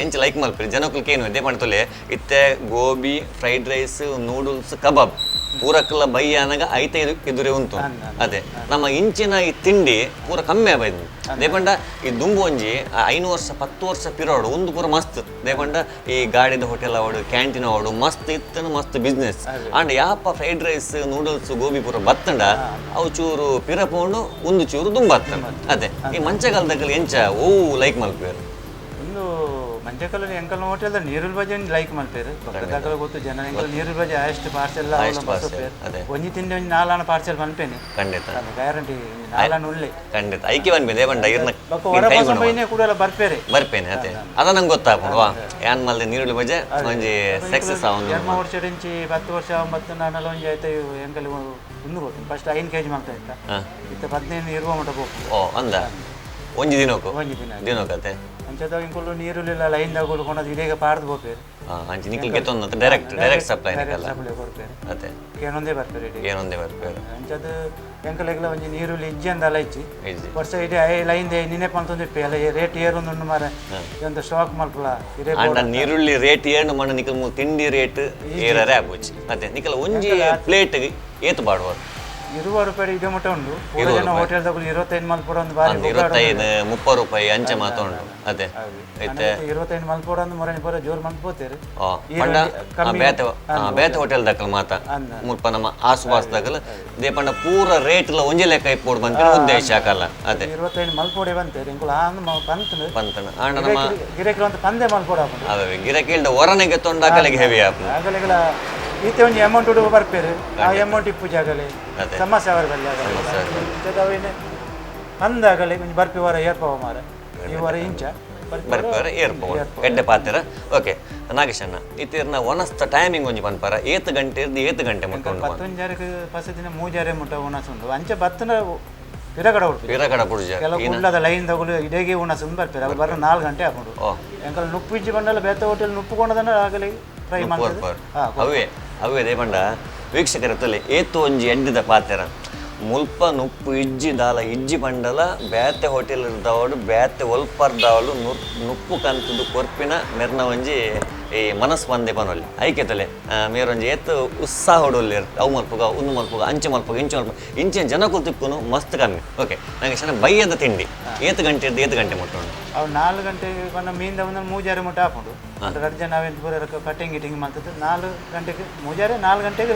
[SPEAKER 2] ಎಂಚ ಲೈಕ್ ಮಲ್ಪಿರಿ ಜನಕ್ಕೂ ಏನು ಇದೇ ಪಂಡತೊಲೆ ಇತ್ತೆ gobi fried rice noodles kebab ಪೂರಕ್ಕೆಲ್ಲ ಬಯ್ಯ ಅನಗ ಐತೆ ಎದುರೇ ಉಂಟು ಅದೇ ನಮ್ಮ ಇಂಚಿನ ಈ ತಿಂಡಿ ಪೂರ ಕಮ್ಮಿ ಆಬೈದು ದೇಪಂಡ ಈ ದುಂಬು ಒಂಜಿ 5 ವರ್ಷ 10 ವರ್ಷ ಪಿರೋಡು ಒಂದು ಪೂರ ಮಸ್ತ್ ದೇಪಂಡ ಈ ಗಾಡಿದ ಹೋಟೆಲ್ ಅವಡು ಕ್ಯಾಂಟೀನ್ ಅವಡು ಮಸ್ತ್ ಇತ್ತನ ಮಸ್ತ್ ಬಿಸ್ನೆಸ್ ಅಂಡ್ ಯಾಪ ಫ್ರೈಡ್ ರೈಸ್ ನೂಡಲ್ಸ್ ಗೋಬಿ ಪೂರ ಬತ್ತಂಡ ಅವು ಚೂರು ಪಿರ ಪೋಂಡು ಒಂದು ಚೂರು ದುಂಬತ್ತಂಡ ಅದೇ ಈ ಮಂಚಗಾಲದಾಗ ಎಂಚ ಓ ಲೈಕ್ ಮಲ್ಪೇರು
[SPEAKER 3] ಒಂದು ಮಂಚಕಲ್ ಎಂಕಲ್ ಹೋಟೆಲ್ ನೀರುಳ್ಳಿ ಬಜೆ ಲೈಕ್ ಮಲ್ಪೇರು ಬೊಕ್ಕ ಗೊತ್ತು ಜನ ಎಂಕಲ್ ನೀರುಳ್ಳಿ ಬಜೆ ಆಯಷ್ಟು ಪಾರ್ಸೆಲ್
[SPEAKER 2] ಅದೇ.
[SPEAKER 3] ಒಂಜಿ ತಿಂಡಿ ಒಂಜಿ ನಾಲಾನ ಪಾರ್ಸೆಲ್ ಮನ್ಪೇನೆ.
[SPEAKER 2] ಖಂಡಿತ.
[SPEAKER 3] ಗ್ಯಾರಂಟಿ ನಾಲಾನ ಉಳ್ಳೆ.
[SPEAKER 2] ಖಂಡಿತ ಐಕೆ ಬಂದ್ಬಿದೆ ಬಂಡ ಇರ್ನ.
[SPEAKER 3] ಬೊಕ್ಕ ಹೊರ ಬೈನೆ ಕೂಡ ಬರ್ಪೇರೆ.
[SPEAKER 2] ಬರ್ಪೇನೆ ಅದೇ ಅದ ನಂಗೆ ಗೊತ್ತಾಪುಂಡು ವಾ ಯಾನ್ ಮಲ್ದೆ ನೀರುಳ್ಳಿ ಬಜೆ ಒಂಜಿ ಸಕ್ಸಸ್ ಅವನು.
[SPEAKER 3] 2 ವರ್ಷ ಇಂಚಿ 10 ವರ್ಷ 9 ನಾನೆಲ್ಲ ಒಂಜಿ ಆಯ್ತು ಎಂಕಲ್ ಒಂದು ಗೊತ್ತು ಫಸ್ಟ್ 5 ಕೆಜಿ ಮಾಡ್ತಾ ಇತ್ತ ಇತ್ತ 15 ಇರುವ ಮಟ್ಟ ಬೋಕು.
[SPEAKER 2] ಓ ಅಂದ ಒಂಜಿ ದಿನಕ್ಕೂ?
[SPEAKER 3] ಒಂಜಿ ದಿನ.
[SPEAKER 2] ದಿನಕ್ಕತ್ತೆ.
[SPEAKER 3] ಅಂಚದ ಇಂಕುಲು ನೀರುಳ್ಳಿ ಲೈನ್ ದಾಗುಲು ಕೊನದು ಇದೀಗ ಪಾರ್ದು ಬೋಪೇರು.
[SPEAKER 2] ಅಂಚೆ ನಿಕ್ಲ್ ಗೆತ್ತೊಂದು ಡೈರೆಕ್ಟ್ ಡೈರೆಕ್ಟ್ ಸಪ್ಲೈ ನಿಕಲ್ಲ.
[SPEAKER 3] ಸಪ್ಲೈ ಕೊಡ್ಪೇರು.
[SPEAKER 2] ಅದೇ.
[SPEAKER 3] ಕೇನೊಂದೇ ಬರ್ಪೇರು ಇಡೀ.
[SPEAKER 2] ಏನೊಂದೇ ಬರ್ಪೇರು.
[SPEAKER 3] ಅಂಚದ ಎಂಕಲೆಗ್ಲ ಒಂಜಿ ನೀರುಳ್ಳಿ ಇಜ್ಜಿ ಅಂದಲ್ಲ ಇಜ್ಜಿ.
[SPEAKER 2] ಇಜ್ಜಿ.
[SPEAKER 3] ವರ್ಷ ಇಡೀ I line they ನಿನ್ನೆ ಪಂತೊಂದು ಇಪ್ಪೆ ಅಲ್ಲ ರೇಟ್ ಏರೊಂದು ಮಾರ ಒಂದು ಸ್ಟಾಕ್ ಮಲ್ಪಲ ಇರೇ.
[SPEAKER 2] ಅಂಡ ನೀರುಳ್ಳಿ ರೇಟ್ ಏರ್ನು ಮಣ್ಣ ನಿಕಲ್ ತಿಂಡಿ ರೇಟ್ ಏರರೆ ಆಪುಜಿ. ಅದೇ ನಿಕಲ್ ಒಂಜಿ ಪ್ಲೇಟ್ ಏತು ಬಾಡುವರು?
[SPEAKER 3] 20 ರೂಪಾಯಿ ಇಡೋ ಮಟ್ಟ ಉಂಡು. ಪೂರ ಜನ ಹೋಟೆಲ್ ತಗೊಳ್ಳಿ 25 ಮಲ್ಪೊಡ ಒಂದು ಬಾರಿ.
[SPEAKER 2] 25 30 ರೂಪಾಯಿ ಅಂಚೆ ಮಾತ ಉಂಟು. ಅದೇ ಐತೆ.
[SPEAKER 3] 25 ಮಲ್ಪೊಡ ಒಂದು ಮೊರನಿ ಪೂರ ಜೋರು ಮಲ್ಪೋತೇರು.
[SPEAKER 2] ಓ ಪಂಡ ಬೇತೆ ಬೇತೆ ಹೋಟೆಲ್ ದಕ್ಕಲ್ ಮಾತ ಮುಲ್ಪ ನಮ್ಮ ಆಸುಪಾಸು ದಕ್ಕಲ್ they ಪಂಡ ಪೂರ ರೇಟ್ ಲ ಒಂಜಿ ಲೆಕ್ಕ ಇಪ್ಪೋಡು ಬಂತ ಉದ್ದೇಶ ಆಕಲ್ಲ. ಅದೇ
[SPEAKER 3] 25 ಮಲ್ಪೊಡೆ ಬಂತೇರು ಇಂಕುಲು ಆಂದ್ ಪಂತನು.
[SPEAKER 2] ಪಂತನ ಆಂಡ ನಮ್ಮ
[SPEAKER 3] ಗಿರಾಕಿ ಅಂತ ಪಂದೆ ಮಲ್ಪೊಡ ಹಾಕೊಂಡು.
[SPEAKER 2] ಅವೇ ಗಿರಾಕಿ ಹೊರನೆಗೆ ತೊಂಡಾಕಲಿಗೆ ಹೆವಿ ಆಪು.
[SPEAKER 3] ಆಗಲೆಗಳ ಈತೆ ಒಂಜಿ ಅಮೌಂಟ್ ಉಡುವ ಬರ್ಪೇರು ಆ ಅಮೌಂಟ್ ಇಪ್ಪು ಜಾಗಲೆ ಸಮಸ್ಯೆ ಅವರ ಬಲ್ಲಿ ಆಗಲೆ ಅವೇನೆ ಅಂದಾಗಲೆ ಒಂಜಿ ಬರ್ಪಿ ವಾರ ಏರ್ಪವ ಮಾರ ಈ ವಾರ ಇಂಚ
[SPEAKER 2] ಬರ್ಪೇರ ಏರ್ಪವ ಎಡ್ಡೆ ಪಾತೆರ. ಓಕೆ ನಾಗೇಶಣ್ಣ ಇತ್ತಿರ್ನ ಒನಸ್ತ ಟೈಮಿಂಗ್ ಒಂಜಿ ಪನ್ಪರ ಏತ್ ಗಂಟೆ ಇರ್ದು ಏತ್ ಗಂಟೆ ಮುಟ್ಕೊಂಡು?
[SPEAKER 3] ಪತ್ತೊಂಜಾರಕ್ಕೆ ಪಸ ದಿನ ಮೂಜಾರೆ ಮುಟ್ಟ ಉಣಸ್ ಉಂಡು. ಅಂಚೆ ಬತ್ತನ ಪಿರಗಡ ಉಡ್ಪಿ
[SPEAKER 2] ಪಿರಗಡ ಪುಡ್ಜ
[SPEAKER 3] ಕೆಲವು ಕುಡ್ಲದ ಲೈನ್ ತಗೊಳ್ಳಿ ಇಡೇಗೆ ಉಣಸ್ ಬರ್ಪೇರು ಅವ್ರು ಬರೋ 4 ಗಂಟೆ ಹಾಕೊಂಡು. ಎಂಕಲ್ ನುಪ್ಪು ಇಂಚಿ ಬಂಡಲ ಬೇತ ಹೋಟೆಲ್ ನುಪ್ಪುಕೊಂಡದನ್ನ ಆಗಲಿ ಫ್ರೈ ಮಾಡ್ತದೆ.
[SPEAKER 2] ಅವೇ ಅವೇ they ಪಂಡ ವೀಕ್ಷಕರ ತೊಲೆ ಏತು ಒಂಜಿ ಎಡ್ಡಿದ ಪಾತೆರ ಮುಲ್ಪ ನುಪ್ಪು ಇಜ್ಜಿ ದಾಲ ಇಜ್ಜಿ ಬಂಡಲ ಬೇತೆ ಹೋಟೆಲ್ ಇರ್ದವಳು ಬೇತೆ ಒಲ್ಪರ್ದವಳು ನುಪ್ಪು ಕಂತದ್ದು ಕೊರ್ಪಿನ ಮೆರ್ನ ಒಂಜಿ ಈ ಮನಸ್ಸು ಬಂದೆ ಪನೊಲ್ಲಿ ಐಕೆ ತೊಲೆ ಮೇರೊಂಜಿ ಏತು ಉತ್ಸಾಹ ಹೊಡೊಲ್ಲೇರು ಅವು ಮಲ್ಪುಗ ಉಂದು ಮಲ್ಪುಗ ಅಂಚೆ ಮಲ್ಪುಗ ಇಂಚೆ ಮಲ್ಪುಗ ಇಂಚಿನ ಜನಕ್ಕೂ ತಿಕ್ಕುನು ಮಸ್ತ್ ಕಮ್ಮಿ. ಓಕೆ ನಂಗೆ ಚೆನ್ನ ಬೈಯದ ತಿಂಡಿ ಏತು ಗಂಟೆ ಇದ್ದು ಏತು ಗಂಟೆ ಮುಟ್ಟುಂಡು?
[SPEAKER 3] ಅವು 4 ಗಂಟೆ ಬಂದ ಮೀನ್ದ ಒಂದು ಮೂಜಾರೆ ಮುಟ್ಟ ಹಾಕೊಂಡು ಎರಡು ಜನ ಅವೇನು ಪೂರ ಕಟ್ಟಿಂಗ್ ಗಿಟ್ಟಿಂಗ್ ಮಾಡ್ತದ್ದು 4 ಗಂಟೆಗೆ ಮೂಜಾರೆ 4 ಗಂಟೆಗೆ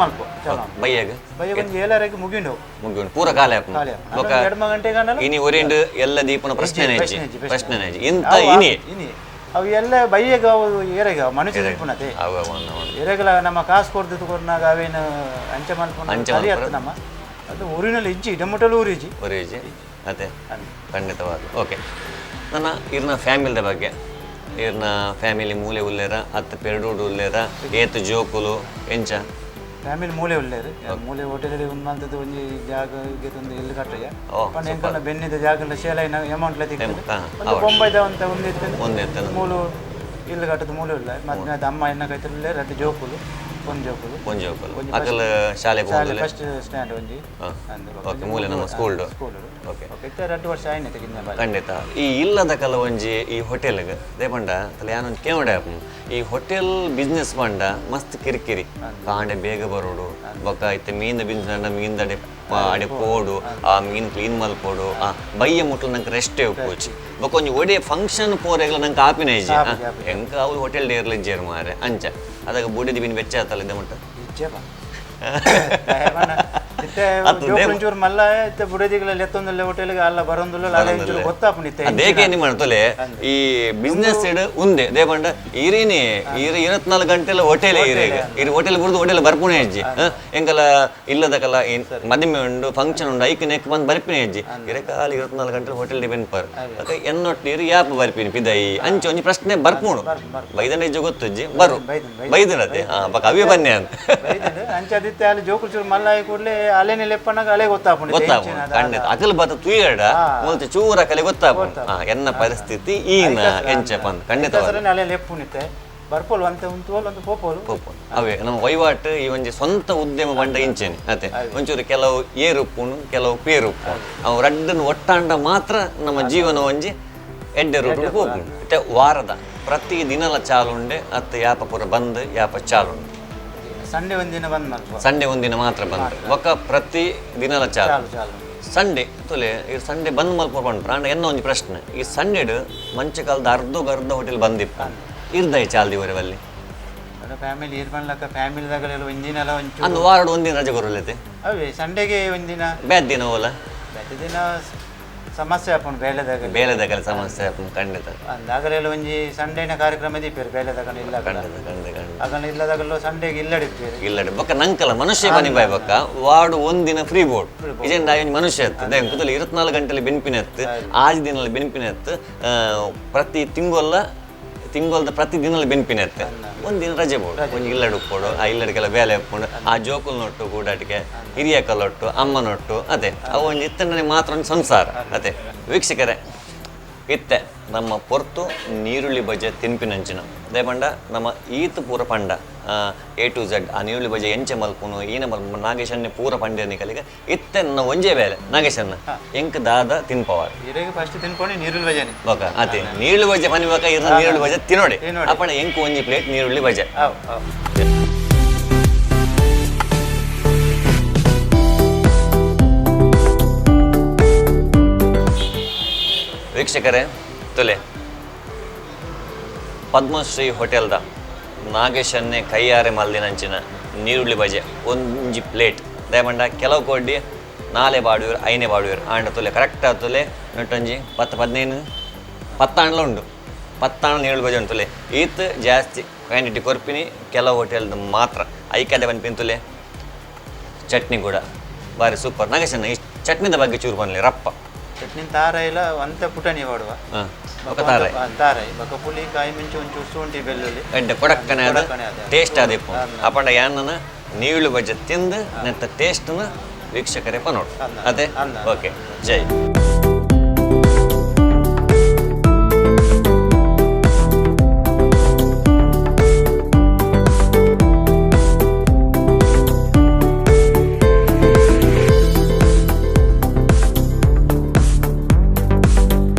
[SPEAKER 3] ಮಲ್ಪ ಚಲೋ.
[SPEAKER 2] ಬೈಯಾಗ
[SPEAKER 3] ಬೈಯ ಒಂದು 7ಕ್ಕೆ ಮುಗಿಂಡು.
[SPEAKER 2] ಮುಗಿಂಡು ಪೂರ ಖಾಲಿ ಆಪುಂಡು.
[SPEAKER 3] ಖಾಲಿ ಆಪುಂಡು. 2 ಗಂಟೆಗೆ ಅನ್ನಲ್ಲ.
[SPEAKER 2] ಇನಿ ಒರಿಂಡು ಎಲ್ಲ ದೀಪನ ಪ್ರಶ್ನೆ ಪ್ರಶ್ನೆ ಇಂತ ಇನಿ
[SPEAKER 3] ಇನಿ ಅವು ಎಲ್ಲ ಬೈಯಗ ಅವು ಏರೆಗ ಮನುಷ್ಯ ದೀಪನತೆ ಏರೆಗಲ ನಮ್ಮ ಕಾಸು ಕೊಡ್ದು ಕೊರ್ನಾಗ ಅವೇನು ಅಂಚೆ ಮಲ್ಪುನ ಸರಿ ಆತು ನಮ್ಮ ಅದು ಊರಿನಲ್ಲಿ ಇಜ್ಜಿ ಇಡಮುಟ್ಟಲು ಊರಿಜ್ಜಿ
[SPEAKER 2] ಊರಿಜ್ಜಿ ಅದೇ ಖಂಡಿತವಾದ. ಓಕೆ ನನ್ನ ಇರ್ನ ಫ್ಯಾಮಿಲಿದ ಬಗ್ಗೆ ಇರ್ನ ಫ್ಯಾಮಿಲಿ ಮೂಲೆ ಉಲ್ಲೇರ ಅತ್ತ ಪೆರಡೂಡು ಉಲ್ಲೇರ ಏತು ಜೋಕುಲು ಎಂಚ?
[SPEAKER 3] ಫ್ಯಾಮಿಲಿ ಮೂಲೆ ಉಲ್ಲೇರು ಮೂಲೆ ಹೋಟೆಲ್ ಒಂದು ಮಂತದ್ದು ಒಂಜಿ ಜಾಗ ಒಂದು ಎಲ್ಲಿ ಕಟ್ಟಯ್ಯ ಪಂಡ ಎಂಕಲ್ನ ಬೆನ್ನಿದ ಜಾಗ ಶೇಲ ಅಮೌಂಟ್ ಒಂದು ಬೊಂಬೈದ ಅಂತ ಒಂದು ಮೂಲು ಇಲ್ಲು ಕಟ್ಟದ ಮೂಲೆ ಉಲ್ಲ ಮತ್ತೆ ಅದು ಅಮ್ಮ ಎನ್ನ ಕೈತಲ್ಲೇ 2 ಜೋಕುಲು ಒಂದು ಜೋಕುಲು
[SPEAKER 2] ಒಂದು ಜೋಕುಲು ಅಕಲ್ ಶಾಲೆ
[SPEAKER 3] ಫಸ್ಟ್ ಸ್ಟ್ಯಾಂಡ್ ಒಂಜಿ
[SPEAKER 2] ಓಕೆ ಮೂಲೆ ನಮ್ಮ ಸ್ಕೂಲ್
[SPEAKER 3] ಸ್ಕೂಲ್.
[SPEAKER 2] ಓಕೆ
[SPEAKER 3] ಓಕೆ 2 ವರ್ಷ ಆಯ್ತು ಕಿನ್ನ ಬಾರಿ.
[SPEAKER 2] ಖಂಡಿತ ಈ ಇಲ್ಲದ ಕಲ ಒಂಜಿ ಈ ಹೋಟೆಲ್ಗೆ ದೇಪಂಡ ತಲೆ ಯಾನೊಂದು ಕೇವಡೆ ಈ ಹೋಟೆಲ್ ಬಿಸ್ನೆಸ್ ಪಂಡ ಮಸ್ತ್ ಕಿರಿಕಿರಿ ಕಾಂಡೆ ಬೇಗ ಬರೋಡು ಬೊಕ್ಕ ಇತ್ತೆ ಮೀನ್ ಬಿಸ್ನೆಸ್ ಅಂಡ ಮೀನ್ ಅಡೆ ಅಡೆ ಪೋಡು ಆ ಮೀನ್ ಕ್ಲೀನ್ ಮಲ್ಪೋಡು ಆ ಬಯ್ಯ ಮುಟ್ಲು ನಂಗೆ ರೆಸ್ಟ್ ಉಪ್ಪುಚಿ ಬೊಕ್ಕ ಒಂಜಿ ಒಡೆ ಫಂಕ್ಷನ್ ಪೋರೆಗ್ಲ ನಂಗೆ ಆಪಿನ ಇಜ್ಜಿ ಎಂಕ ಅವ್ರು ಹೋಟೆಲ್ ಡೇರ್ಲ ಇಜ್ಜೇರು ಮಾರೆ ಅಂಚ ಅದಾಗ ಬುಡಿದ ಮೀನ್ ಬೆಚ್ಚ ಆತಲ್ಲ ಇದೆ ಮುಟ್ಟ
[SPEAKER 3] ಒಂಚೂರು ಮಲ್ಲ ಇತ್ತೆ ಬುಡದಿಗಳ ಲೆತ್ತೊಂದುಲ್ಲ ಹೋಟೆಲ್ಗೆ ಅಲ್ಲ ಬರೋಂದುಲ್ಲ ಅಲ್ಲ ಒಂಚೂರು ಗೊತ್ತಾಪುಂಡು.
[SPEAKER 2] ದೇಕೆ ಏನಿ ಮಾಡ್ತಲೆ ಈ ಬಿಸ್ನೆಸ್ ಇಡ್ ಉಂದೆ ದೇಪಂಡ ಇರಿನಿ ಇರಿ 24 ಗಂಟೆಲ ಹೋಟೆಲ್ ಇರಿ ಇರಿ ಹೋಟೆಲ್ ಬುಡ್ದು ಹೋಟೆಲ್ ಬರ್ಪುಣೆ ಅಜ್ಜಿ ಎಂಕಲ ಇಲ್ಲದಕಲ ಮದಿಮೆ ಉಂಡು ಫಂಕ್ಷನ್ ಉಂಡು ಐಕ್ ನೆಕ್ ಬಂದು ಬರ್ಪಿನ ಅಜ್ಜಿ ಇರೆ ಕಾಲಿ 24 ಗಂಟೆ ಹೋಟೆಲ್ ಡಿಪೆಂಡ್ ಪರ್ ಎನ್ನೊಟ್ಟು ಇರು ಯಾಪ ಬರ್ಪಿನಿ ಪಿದೈ ಅಂಚೆ ಒಂಜಿ ಪ್ರಶ್ನೆ ಬರ್ಪುಣು ಬೈದಂಡ ಇಜ್ಜೆ ಗೊತ್ತುಜ್ಜಿ ಬರು ಬೈದನತೆ ಬಕ ಅವೇ ಬನ್ನಿ ಅಂತ
[SPEAKER 3] ಅಂಚೆ ಅದಿತ್ತೆ ಅಲ್ಲಿ ಜೋಕುಲು ಚೂರು ಮಲ್ಲ ಕೂಡಲೇ ಅಲೆನೆ ಲೆಪ್ಪನಾಗ ಅಲೆ ಗೊತ್ತಾಪುಂಡು
[SPEAKER 2] ಗೊತ್ತಾಪುಂಡು ಖಂಡಿತ ಅಕಲ್ ಬತ್ತ ತುಯಡ ಮೊದಲು ಚೂರ ಅಕಲೆ ಗೊತ್ತಾಪುಂಡು ಎನ್ನ ಪರಿಸ್ಥಿತಿ ಈನ ಎಂಚ ಪಂದ್ ಖಂಡಿತ
[SPEAKER 3] ಅಲೆ ಲೆಪ್ಪುನಿತ್ತೆ ಬರ್ಪೋಲು ಅಂತ ಉಂತುವಲ್ ಒಂದು ಪೋಪೋಲು
[SPEAKER 2] ಪೋಪೋಲು ಅವೇ ನಮ್ಮ ವಹಿವಾಟು ಈ ಒಂಜಿ ಸ್ವಂತ ಉದ್ಯಮ ಬಂಡ ಇಂಚೆನೆ ಅತೆ ಒಂಚೂರು ಕೆಲವು ಏರುಪ್ಪುನು ಕೆಲವು ಪೇರುಪ್ಪು ಅವು ರಡ್ಡನ್ನು ಒಟ್ಟಾಂಡ ಮಾತ್ರ ನಮ್ಮ ಜೀವನ ಒಂಜಿ ಎಡ್ಡೆ ರೂಟ್ ಪೋಪುಂಡು. ಮತ್ತೆ ವಾರದ ಪ್ರತಿ ದಿನಲ ಚಾಲುಂಡೆ ಅತ್ತ ಯಾಪ ಪೂರ ಬಂದ್ ಯಾಪ ಚಾಲುಂಡೆ?
[SPEAKER 3] ಸಂಡೇ ಒಂದಿನ ಬಂದ್ ಮಲ್ಪ
[SPEAKER 2] ಸಂಡೇ ಒಂದಿನ ಮಾತ್ರ ಬಂದ್ ಬೊಕ್ಕ ಪ್ರತಿ ದಿನಲ ಚಾಲು ಸಂಡೇ ತೊಲೆ ಈ ಸಂಡೇ ಬಂದ್ ಮಲ್ಪ ಪಂಡ್ರ ಅಂಡ ಎನ್ನ ಒಂಜಿ ಪ್ರಶ್ನೆ ಈ ಸಂಡೇಡ್ ಮಂಚಕಾಲದ ಅರ್ಧ ಹೋಟೆಲ್ ಬಂದಿಪ್ಪ ಇರ್ದೈ ಚಾಲ್ದಿ ವರೆವಲ್ಲಿ
[SPEAKER 3] ಫ್ಯಾಮಿಲಿ ಇರ್ಬನ್ಲಕ್ಕ ಫ್ಯಾಮಿಲಿದಾಗಲೆಲ್ಲ ಒಂದಿನ ಒಂಚೂರು
[SPEAKER 2] ಅಂದು ವಾರಡ್ ಒಂದಿನ ರಜೆ ಕೊರಲೈತೆ
[SPEAKER 3] ಅವೇ ಸಂಡೇಗೆ ಒಂದಿನ
[SPEAKER 2] ಬ್ಯಾದ್ ದಿನ ಓಲ
[SPEAKER 3] ಬ್ಯಾದ ದಿನ ಸಮಸ್ಯೆ ಆಪುಂಡು ಬೇಲೆದಾಗ.
[SPEAKER 2] ಬೇಲೆದಗಲ ಸಮಸ್ಯೆ ಆಪುಂಡು ಖಂಡಿತ.
[SPEAKER 3] ಆಗಲೆಲ್ಲ ಒಂಜಿ ಸಂಡೇನ ಕಾರ್ಯಕ್ರಮ ದೀಪೇರು ಬೇಲೆದಗನ ಇಲ್ಲ.
[SPEAKER 2] ಖಂಡಿತ ಖಂಡಿತ ಖಂಡಿತ.
[SPEAKER 3] ಅಗಲ ಇಲ್ಲದಾಗಲೂ ಸಂಡೇಗೆ ಇಲ್ಲಡಿಪ್ಪೇರು.
[SPEAKER 2] ಇಲ್ಲಡೆ ಬೊಕ್ಕ ನಂಕಲ ಮನುಷ್ಯ ಬನಿ ಬಾಯ್ ಬೊಕ್ಕ ವಾರ್ಡ್ ಒಂದಿನ ಫ್ರೀ ಬೋರ್ಡ್ ಇಜೆಂಡ ಒಂಜಿ ಮನುಷ್ಯ ಎತ್ತು ದೇ ಕುತಲಿ 24 ಗಂಟೆಲಿ ಬೆನ್ಪಿನ ಎತ್ತು ಆಜಿ ದಿನಲಿ ಬೆನ್ಪಿನ ಎತ್ತು ಪ್ರತಿ ತಿಂಗೊಲ್ಲ ತಿಂಗೊಲ್ದ ಪ್ರತಿ ದಿನಲಿ ಬೆನ್ಪಿನ ಎತ್ತು ಒಂದಿನ ರಜೆ ಬೋಡು ಒಂಜಿ ಇಲ್ಲಡ್ ಉಪ್ಪೋಡು ಆ ಇಲ್ಲಡಿಗೆಲ್ಲ ಬೇಲೆ ಉಪ್ಪುಂಡು ಆ ಜೋಕುಲ್ ನೊಟ್ಟು ಕೂಡಾಟಿಗೆ ಹಿರಿಯಕಲ್ಲೊಟ್ಟು ಅಮ್ಮನೊಟ್ಟು ಅದೇ ಅವು ಒಂಜಿ ಇತ್ತಂಡನೆ ಮಾತ್ರ ಒಂದು ಸಂಸಾರ ಅದೇ. ವೀಕ್ಷಕರೇ ಇತ್ತೆ ನಮ್ಮ ಪೊರ್ತು ನೀರುಳ್ಳಿ ಬಜೆ ತಿನ್ಪಿನಂಚಿನ ದೇಪಂಡ ನಮ್ಮ ಈತ್ ಪೂರ ಪಂಡ ಎ ಟು ಝೆಡ್ ಆ ನೀರುಳ್ಳಿ ಬಜೆ ಎಂಚೆ ಮಲ್ಪುನು ಈನ ಮಲ್ಪುನು ನಾಗೇಶನ್ನೇ ಪೂರ ಪಂಡೆ ನಿಕಲಿಗೆ ಇತ್ತೆ ನನ್ನ ಒಂಜೇ ಬೇಲೆ ನಾಗೇಶನ್ನ ಎಂಕ್ ದಾದ ತಿನ್ಪವಾರ್
[SPEAKER 3] ಇರೆಗೆ ಫಸ್ಟ್ ತಿನ್ಕೊಂಡು ನೀರುಳ್ಳಿ ಬಜೆನೆ.
[SPEAKER 2] ಬೊಕ ಅತೆ ನೀರುಳ್ಳಿ ಬಜೆ ಪನಿ ಬೊಕ ಇರ್ನ ನೀರುಳ್ಳಿ ಬಜೆ ತಿನ್ನೋಡಿ
[SPEAKER 3] ತಿನ್ನೋಡಿ.
[SPEAKER 2] ಅಪ್ಪಣ ಎಂಕ್ ಒಂಜಿ ಪ್ಲೇಟ್ ನೀರುಳ್ಳಿ ಬಜೆ.
[SPEAKER 3] ಅವ್ ಅವ್.
[SPEAKER 2] ವೀಕ್ಷಕರೇ ತುಲೆ ಪದ್ಮಶ್ರೀ ಹೋಟೆಲ್ದ ನಾಗೇಶನ್ನೇ ಕೈಯಾರೆ ಮಲ್ದಿನಂಚಿನ ನೀರುಳ್ಳಿ ಬಜೆ ಒಂಜಿ ಪ್ಲೇಟ್ ದಯಮಂಡ ಕೆಲವು ಕೋಡಿ ನಾಲೆ ಬಾಡುವರು ಐನೇ ಬಾಡುವರು ಆಂಡ ತುಲೆ ಕರೆಕ್ಟ್ ತುಲೆ ನೊಟ್ಟೊಂಜಿ 10 15 ಪತ್ತಾಂಡ್ಲ ಉಂಡು ಪತ್ತಾಂಡ ನೀರುಳ್ಳಿ ಬಜೆ ಉಂಟು ತುಲೆ ಈತ್ ಜಾಸ್ತಿ ಕ್ವಾಂಟಿಟಿ ಕೊರ್ಪಿನಿ ಕೆಲವು ಹೋಟೆಲ್ದು ಮಾತ್ರ ಐಕದೆ ಪನ್ಪಿನ ತುಲೆ ಚಟ್ನಿ ಕೂಡ ಬಾರಿ ಸೂಪರ್. ನಾಗೇಶನ್ನ ಈ ಚಟ್ನಿದ ಬಗ್ಗೆ ಚೂರು ಬನ್ಲಿ ರಪ್ಪ.
[SPEAKER 3] ಚಟ್ನಿ ತಾರಾಯಿಲ ಒಂತ ಪುಟಣಿ ಮಾಡುವ.
[SPEAKER 2] ಹಾಂ ఒక ತಾರಾಯಿ.
[SPEAKER 3] ತಾರಾಯಿ ಬೊಕ ಪುಳಿ ಕಾಯಿ ಮಿಂಚು ಒಂಚೂರು ಶುಂಠಿ ಬೆಳ್ಳುಳ್ಳಿ
[SPEAKER 2] ಎಡ್ಡೆ ಕೊಡಕ್ಕನೆ ಅದು
[SPEAKER 3] ಕೊಡಕ್ಕನೆ ಅದು.
[SPEAKER 2] ಟೇಸ್ಟ್ ಅದಿಪ್ಪು ಅಪಂಡ ಯಾನನ ನೀಳು ಬಜ್ಜೆ ತಿಂದು ನೆತ್ತ ಟೇಸ್ಟ್ನ ವೀಕ್ಷಕರೇ ಪನೋಡು ಅದೇ. ಓಕೆ ಜೈ.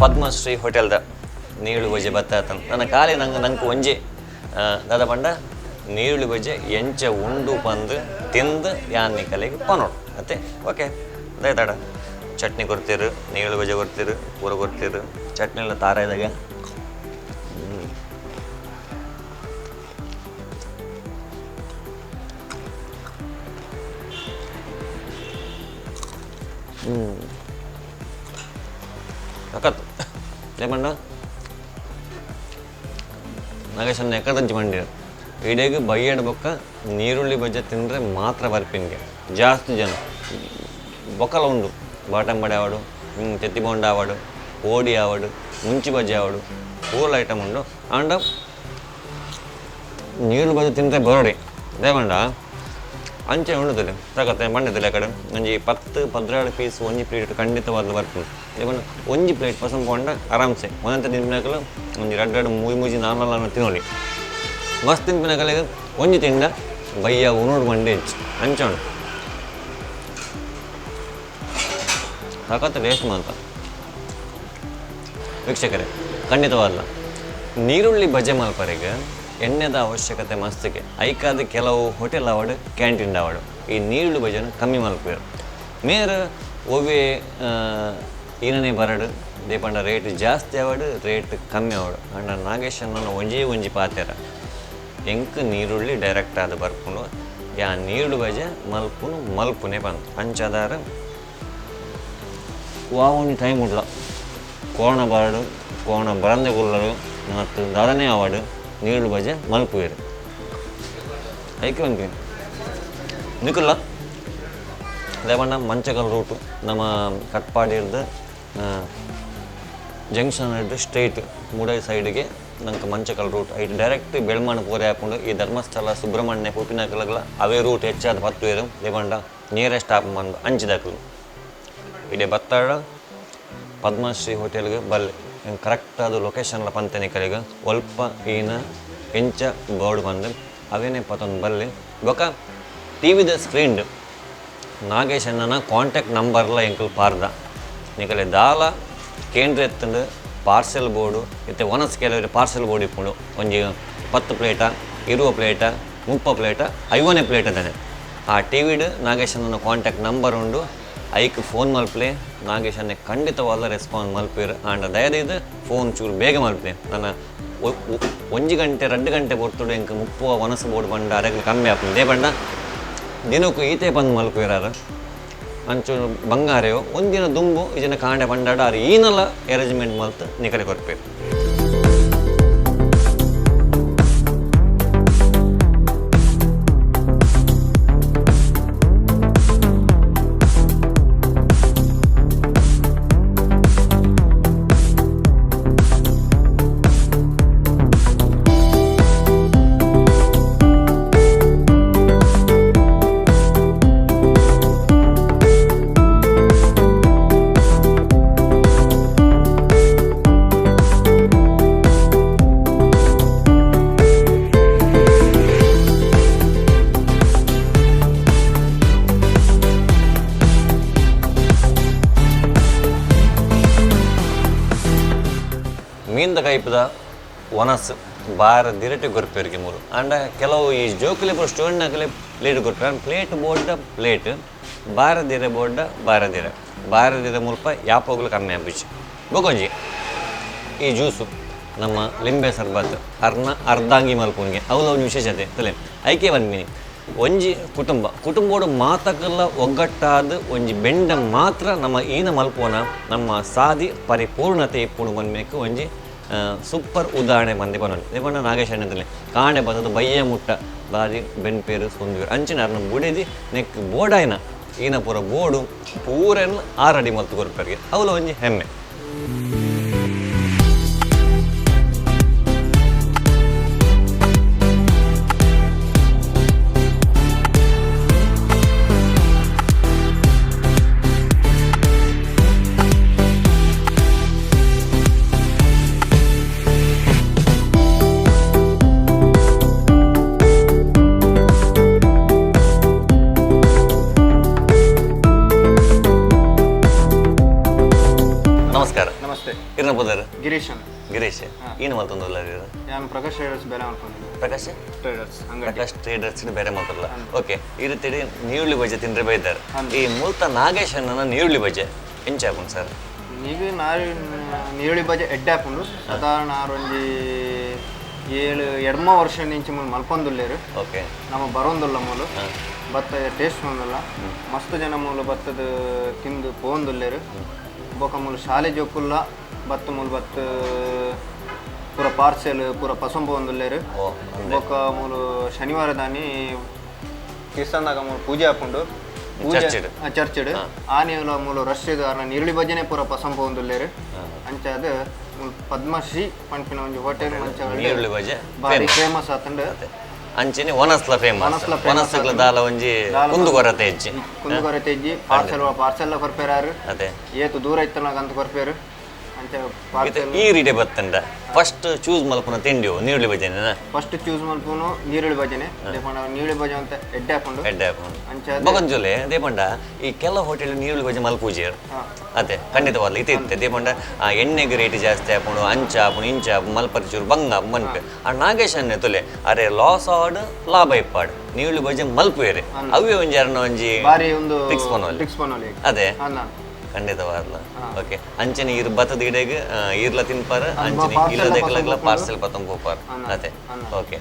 [SPEAKER 2] ಪದ್ಮಶ್ರೀ ಹೋಟೆಲ್ದ ನೀರುಳ್ಳಿ ಬಜ್ಜೆ ಬತ್ತಾತನ್ ನನ್ನ ಖಾಲಿ ನಂಗೆ ನಂಗೆ ಒಂಜಿ ದಾದ ಪಂಡ ನೀರುಳ್ಳಿ ಬಜ್ಜೆ ಎಂಚ ಉಂಡು ಪಂದು ತಿಂದು ಯಾನ್ ನಿಕಲೆಗ್ ಪನೋಡು ಅತ್ತೆ. ಓಕೆ ದಯತಾಡ ಚಟ್ನಿ ಕೊಡ್ತೀರು ನೀರುಳ್ಳಿ ಬಜ್ಜೆ ಕೊಡ್ತೀರು ಪೂರ ಕೊಡ್ತೀರು ಚಟ್ನಿ ಎಲ್ಲ ತಾರ ಇದಾಗ. ಸಖತ್ತು ಏಮಣ್ಣ ನಾಗೇಶನ್ನ ಎಕ್ಕದಂಚಿ ಮಂಡಿರು ಇಡೀಗ ಬೈಯಡ್ ಬೊಕ್ಕ ನೀರುಳ್ಳಿ ಬಜ್ಜೆ ತಿಂದರೆ ಮಾತ್ರ ಬರ್ಪಿನ್ಗೆ ಜಾಸ್ತಿ ಜನ ಬೊಕ್ಕಲ ಉಂಡು ಬಾಟಂಬಡೆ ಆವಡು ತೆತ್ತಿ ಬೋಂಡ ಆವಡು ಕೋಡಿ ಆವಡು ಮುಂಚಿ ಬಜ್ಜೆ ಆವಡು ಪೂರ್ಲ ಐಟಮ್ ಉಂಡು ಆಂಡ ನೀರುಳ್ಳಿ ಬಜ್ಜೆ ತಿಂದರೆ ಬರೋಡಿ ದೇವಂಡ ಅಂಚೆ ಉಂಡುದಿಲ್ಲ ಸಖತ್ ಬಂಡಿದ್ದಿಲ್ಲ ಕಡೆ ಒಂಜಿ 10 12 ಪೀಸ್ ಒಂಜಿ ಪ್ಲೇಟ್ ಖಂಡಿತವಾಗ್ಲೂ ಬರ್ಪುಂಡು ಇವನ್ ಒಂಜಿ ಪ್ಲೇಟ್ ಪಸಂದ್ ಪೋಂಡ ಆರಾಮ್ಸೆ ಒಂದಂತ ತಿನ್ಪಿನಕಲು ಒಂಜಿ ರಡ್ಡ್ ರಡ್ಡ್ ಮೂಜಿ ಮೂಜಿ ನಾಲ್ ನಾಲ್ ತಿನ್ನೋಲಿ ಮಸ್ತ್ ತಿನ್ಪಿನಕಲಿಗೆ ಒಂಜಿ ತಿಂಡ ಬಯ್ಯ ಉಣೋಡು ಮಂಡೆ ಹೆಚ್ಚು ಅಂಚೆ ಉಂಡು ಸಖತ್ ಟೇಸ್ಟ್ ಮಾತ್ರ. ವೀಕ್ಷಕರೇ ಖಂಡಿತವಲ್ಲ ನೀರುಳ್ಳಿ ಬಜೆ ಮಲ್ಪರಿಗೆ ಎಣ್ಣೆದ ಅವಶ್ಯಕತೆ ಮಸ್ತಿಗೆ ಐಕಾದ ಕೆಲವು ಹೋಟೆಲ್ ಆವಡು ಕ್ಯಾಂಟೀನ್ ಆವಡು ಈ ನೀರುಳ್ಳಿ ಬಜೆನ ಕಮ್ಮಿ ಮಲ್ಪೇರು ಮೇರ್ ಒವ್ವೆ ಈನನೇ ಬರಡು ದೇಪಂಡ ರೇಟ್ ಜಾಸ್ತಿ ಆವಡು ರೇಟ್ ಕಮ್ಮಿ ಆವಡು ಅಂಡ ನಾಗೇಶನ್ನ ಒಂಜೇ ಒಂಜಿ ಪಾತೆರ ಎಂಕ್ ನೀರುಳ್ಳಿ ಡೈರೆಕ್ಟ್ ಆದ ಬರ್ಪುಂಡು ಯಾ ನೀರುಳ್ಳಿ ಬಜೆ ಮಲ್ಪುನು ಮಲ್ಪುನೆ ಬಂತು ಅಂಚದಾರ ವಾ ಒಂಜಿ ಟೈಮ್ ಉಡ್ಲ ಕೋಣ ಬರಡು ಕೋಣ ಬರಂದೆ ಕುಲ್ಲರು ಮತ್ತು ದಾದನೇ ಆವಡು ನೀರುಳ್ಳಿ ಬಜೆ ಮಲ್ಪುವೆರು ಐಕೆ ಒಂಜಿ ನಿಕುಲ್ಲ ಲೇಬಣ್ಣ ಮಂಚಕಲ್ ರೂಟು ನಮ್ಮ ಕಟ್ಪಾಡಿ ಹಿಡ್ದು ಜಂಕ್ಷನ್ ಹಿಡ್ದು ಸ್ಟ್ರೈಟ್ ಮೂಡೈ ಸೈಡ್ಗೆ ನಂಗೆ ಮಂಚಕಲ್ ರೂಟ್ ಐಟ್ ಡೈರೆಕ್ಟ್ ಬೆಳ್ಮಣ್ಣು ಪೂರೆ ಹಾಕೊಂಡು ಈ ಧರ್ಮಸ್ಥಳ ಸುಬ್ರಹ್ಮಣ್ಯ ಪೂಪಿನಕಲಗಳ ಅವೇ ರೂಟ್ ಹೆಚ್ಚಾದ ಪತ್ತುವೇರು ಲೇಬಂಡ ನಿಯರೆಸ್ಟ್ ಆಪ್ ಬಂದು ಅಂಚಿದಾಕಲು ಇಡೀ ಬತ್ತಾಡ ಪದ್ಮಶ್ರೀ ಹೋಟೆಲ್ಗೆ ಬಲ್ಲೆ ಕರೆಕ್ಟ್ ಅದು ಲೊಕೇಶನ್ಲ ಪಂತೆ ನಿಕಲಿಗೆ ಒಲ್ಪ ಈನ ಎಂಚ ಬೋರ್ಡ್ ಬಂದು ಅವೇನೆ ಪತ್ತೊಂದು ಬಲ್ಲೆ ಬೊಕ ಟಿ ವಿದ ಸ್ಕ್ರೀನ್ಡ್ ನಾಗೇಶಣ್ಣನ ಕಾಂಟ್ಯಾಕ್ಟ್ ನಂಬರ್ಲ ಎಂಕಲ್ ಪಾರ್ದ ನಿಕಲೆ ದಾಲ ಕೇಂದ್ರ ಎತ್ತಂಡು ಪಾರ್ಸೆಲ್ ಬೋರ್ಡು ಇತ್ತೆ ಒನಸ್ ಕೆಲವರು ಪಾರ್ಸೆಲ್ ಬೋರ್ಡ್ ಇಪ್ಪುಂಡು ಒಂಜಿ 10 ಪ್ಲೇಟ 20 ಪ್ಲೇಟ 30 ಪ್ಲೇಟ 50 ಪ್ಲೇಟ್ ಅದಾನೆ ಆ ಟಿ ವಿಡ್ ನಾಗೇಶಣ್ಣನ ಕಾಂಟ್ಯಾಕ್ಟ್ ನಂಬರ್ ಉಂಡು ಐಕ್ ಫೋನ್ ಮಲ್ಪ್ಲೆ ನಾಗೇಶನ್ನೇ ಖಂಡಿತವಾದ ರೆಸ್ಪಾನ್ಸ್ ಮಲ್ಪೇರು ಆಂಡ ದಯದೀದು ಫೋನ್ ಚೂರು ಬೇಗ ಮಲ್ಪ್ಲೆ ನನ್ನ ಒಂಜಿ ಗಂಟೆ 2 ಗಂಟೆ ಪೊರ್ತುಡು ಎಂಕ್ ಮುಪ್ಪುವ ಒನಸು ಬೋರ್ಡ್ ಬಂಡ ಅರೆಗ್ ಕಮ್ಮಿ ಆಪುಂಡು they ಬಂಡ ದಿನಕ್ಕೂ ಈತೆ ಬಂದು ಮಲ್ಪೇರಾರ ಅಂಚು ಬಂಗಾರೆಯೋ ಒಂದಿನ ದುಂಬು ಇಜನ ಕಾಂಡೆ ಪಂಡಾಡ ಆರು ಈನಲ ಅರೇಂಜ್ಮೆಂಟ್ ಮಲ್ತು ನಿಕಲೆ ಕೊರ್ಪೇರು. ಮೀನ್ದ ಕೈಪದ ಒನಸ್ ಬಾರ ದಿರಟೆ ಕೊರ್ಪೇರಿಗೆ ಮೂರು. ಅಂಡ ಕೆಲವು ಈ ಜೋಕುಲೆ ಪೂರ ಸ್ಟೂಡೆಂಟ್ ನಕಲೆ ಪ್ಲೇಟ್ ಕೊರ್ಪೇರು. ಪ್ಲೇಟ್ ಬೋರ್ಡ ಪ್ಲೇಟ್ ಬಾರದಿರೆ ಬೋರ್ಡ ಬಾರದಿರೆ ಬಾರದಿರೆ ಮುಲ್ಪ ಯಾಪೋಗ್ಲು ಕಮ್ಮಿ ಆಪಿಚ್. ಬೊಕೊಂಜಿ ಈ ಜ್ಯೂಸು ನಮ್ಮ ಲಿಂಬೆ ಸರ್ಬತ್ ಅರ್ನ ಅರ್ಧಾಂಗಿ ಮಲ್ಪುನ್ಗೆ ಅವುಲ ಒಂಜಿ ವಿಶೇಷತೆ ತಲೆ ಐಕೆ ಬಂದ್ಮಿನಿ. ಒಂಜಿ ಕುಟುಂಬ ಕುಟುಂಬೋಡು ಮಾತಕಲ್ಲ ಒಗ್ಗಟ್ಟಾದ ಒಂಜಿ ಬೆಂಡ ಮಾತ್ರ ನಮ್ಮ ಈನ ಮಲ್ಪೋನ ನಮ್ಮ ಸಾದಿ ಪರಿಪೂರ್ಣತೆ ಇಪ್ಪುಣು ಬನ್ಬೇಕು ಒಂಜಿ ಸೂಪರ್ ಉದಾಹರಣೆ ಬಂದೆ ಬನ್ನೋದು. ದೇಪಂಡ ನಾಗೇಶ್ ಅಣ್ಣದಲ್ಲಿ ಕಾಂಡೆ ಬತ್ತದು ಬಯ್ಯ ಮುಟ್ಟ ಬಾರಿ ಬೆನ್ಪೇರು ಸೊಂದುವೇರು ಅಂಚಿನ ಅರ್ನ ಬುಡೆದಿ ನೆಕ್ ಬೋಡಾಯ್ನ ಈನ ಪೂರ ಬೋಡು ಪೂರನ್ ಆರಡಿ ಮಲ್ತು ಕೊರ್ಪರಿಗೆ ಅವಲ ಒಂಜಿ ಹೆಮ್ಮೆ. ನಮಸ್ಕಾರ.
[SPEAKER 4] ನಮಸ್ತೆ.
[SPEAKER 2] ಇರ್ನ ಪುದರ್?
[SPEAKER 4] ಗಿರೀಶ್ ಅಂತ.
[SPEAKER 2] ಗಿರೀಶ್, ಏನು ಮಲ್ತೊಂದುಲ್ಲ?
[SPEAKER 4] ನಾನು ಪ್ರಕಾಶ್ ಟ್ರೇಡರ್ಸ್ ಬೇರೆ ಮಾಡ್ಕೊಂಡಿದ್ದೆ.
[SPEAKER 2] ಪ್ರಕಾಶ್
[SPEAKER 4] ಟ್ರೇಡರ್ಸ್ ಅಂಗಡಿ.
[SPEAKER 2] ಪ್ರಕಾಶ್ ಟ್ರೇಡರ್ಸ್ ಬೇರೆ ಮಾತ್ರಲ್ಲ. ಓಕೆ, ಈ ರೀತಿ ನೀರುಳ್ಳಿ ಬಜೆ ತಿಂದ್ರೆ ಬೈತಾರೆ. ಈ ಮೂಲ್ತ ನಾಗೇಶ್ ಅನ್ನ ನೀರುಳ್ಳಿ ಬಜೆ ಎಂಚಾಪುಂಡು ಸರ್?
[SPEAKER 4] ನೀವು ನಾರು ನೀರುಳ್ಳಿ ಬಜೆ ಎಡ್ಡೆ ಹಾಕೊಂಡು ಸಾಧಾರಣ ಆರೊಂಜಿ 7 ಎಡ್ಮ ವರ್ಷ ನಿಂಚಿ ಮೂಲು ಮಲ್ಪೊಂದುಲ್ಲೇರು.
[SPEAKER 2] ಓಕೆ.
[SPEAKER 4] ನಮ್ಮ ಬರೋಂದುಲ್ಲ ಮೂಲು ಭತ್ತ ಟೇಸ್ಟ್ ಒಂದುಲ್ಲ, ಮಸ್ತ್ ಜನ ಮೂಲು ಭತ್ತದ ತಿಂದು ಪೋಂದುಲ್ಲೇರು. ಬೊಕ ಮೂಲು ಶಾಲೆ ಜೋಕುಲ್ಲ ಭತ್ತ ಮೂಲು ಭತ್ತ ಪೂರ ಪಾರ್ಸೆಲ್ ಪೂರ ಪಸಂಬ ಒಂದುಲ್ಲೇರು.
[SPEAKER 2] ಓ.
[SPEAKER 4] ಬೊಕ ಮೂಲು ಶನಿವಾರ ದಾನಿ ಕ್ರಿಸ್ತಂದಾಗ ಮೂಲು ಪೂಜೆ ಹಾಕೊಂಡು ಪೂಜೆ
[SPEAKER 2] ಚರ್ಚಿಡ್.
[SPEAKER 4] ಚರ್ಚಿಡ್ ಆನೆಲ ಮೂಲು ರಶ್ ಇದು ಅರ್ನ ನೀರುಳ್ಳಿ ಬಜೆನೆ ಪೂರ ಪಸಂಬ ಒಂದುಲ್ಲೇರು. ಅಂಚಾದ ಮೂಲು ಪದ್ಮಶ್ರೀ ಪನ್ಪಿನ ಒಂಜಿ ಹೋಟೆಲ್ ಮಂಚ
[SPEAKER 2] ನೀರುಳ್ಳಿ ಬಜೆ
[SPEAKER 4] ಬಾರಿ ಫೇಮಸ್ ಆತಂಡು.
[SPEAKER 2] ಅಂಚನೆ ಒನಸ್ಲ ಫೇಮಸ್.
[SPEAKER 4] ಒನಸ್ಲ famous.
[SPEAKER 2] ಒನಸ್ಲ ದಾಲ ಒಂಜಿ
[SPEAKER 4] ದಾಲ
[SPEAKER 2] ಕುಂದು ಕೊರತೆ ಹೆಚ್ಚಿ
[SPEAKER 4] ಕುಂದು ಕೊರತೆ ಇಜ್ಜಿ. ಪಾರ್ಸೆಲ್ ಪಾರ್ಸೆಲ್ ಕೊರ್ಪೇರಾರು.
[SPEAKER 2] ಅದೇ
[SPEAKER 4] ಏತು ದೂರ ಇತ್ತನಾಗ ಅಂತ ಕೊರ್ಪೇರು. ಅಂಚ ಪಾರ್ಸೆಲ್.
[SPEAKER 2] ಈ ರೀತಿ ಬತ್ತಂಡ ಫಸ್ಟ್ ಚೂಸ್ ಮಲ್ಪುನ ತಿಂಡಿ ನೀರುಳ್ಳಿ ಬಜೆನ?
[SPEAKER 4] ಫಸ್ಟ್ ಚೂಸ್ ಮಲ್ಪುನು ನೀರುಳ್ಳಿ ಬಜೆನೆ. ದೇಪಂಡ ನೀರುಳ್ಳಿ ಬಜೆ ಅಂತ ಎಡ್ಡೆ ಹಾಕೊಂಡು
[SPEAKER 2] ಎಡ್ಡೆ ಹಾಕೊಂಡು
[SPEAKER 4] ಅಂಚ
[SPEAKER 2] ಬೊಕೊಂಜುಲೆ ದೇಪಂಡ ಈ ಕೆಲವು ಹೋಟೆಲ್ ನೀರುಳ್ಳಿ ಬಜೆ ಮಲ್ಪೂಜೆರ್. ಅದೇ ಖಂಡಿತವಾಗ್ಲು ಇತ್ತೆ ಇತ್ತೆ ದೇಪಂಡ ಆ ಎಣ್ಣೆಗೆ ರೇಟ್ ಜಾಸ್ತಿ ಆಪುಂಡು, ಅಂಚ ಆಪುಂಡು ಇಂಚ ಆಪುಂಡು ಮಲ್ಪರ ಚೂರು ಬಂಗ ಮನ್ಪೆ. ಆ ನಾಗೇಶ್ ಅನ್ನೆ ತುಲೆ ಅರೆ ಲಾಸ್ ಆಡ್ ಲಾಭ ಇಪ್ಪಾಡು ನೀರುಳ್ಳಿ ಬಜೆ ಮಲ್ಪುವೇರೆ ಅವೇ ಒಂಜಿ ಅರ್ನ ಒಂಜಿ
[SPEAKER 4] ಬಾರಿ ಒಂದು
[SPEAKER 2] ಫಿಕ್ಸ್ ಪನೋಲಿ.
[SPEAKER 4] ಫಿಕ್ಸ್ ಪನೋಲಿ.
[SPEAKER 2] ಅದೇ
[SPEAKER 4] ಅನ್ನ
[SPEAKER 2] ಖಂಡಿತವಾಗ್ಲ. ಓಕೆ, ಅಂಚನೆ ಇರ್ ಭತ್ತದ ಗಿಡಗ್ ಈರ್ಲ ತಿನ್ಪಾರ, ಅಂಚನೆ
[SPEAKER 4] parcel
[SPEAKER 2] ಇಲ್ಲದಕ್ಕೆಲ್ಲ
[SPEAKER 4] ಪತ್ತೊಂದು
[SPEAKER 2] ಪಾರ್ಸೆಲ್ ಪತ್ತೊಂದು ಪೋಪಾರ. ಅದೇ ಓಕೆ.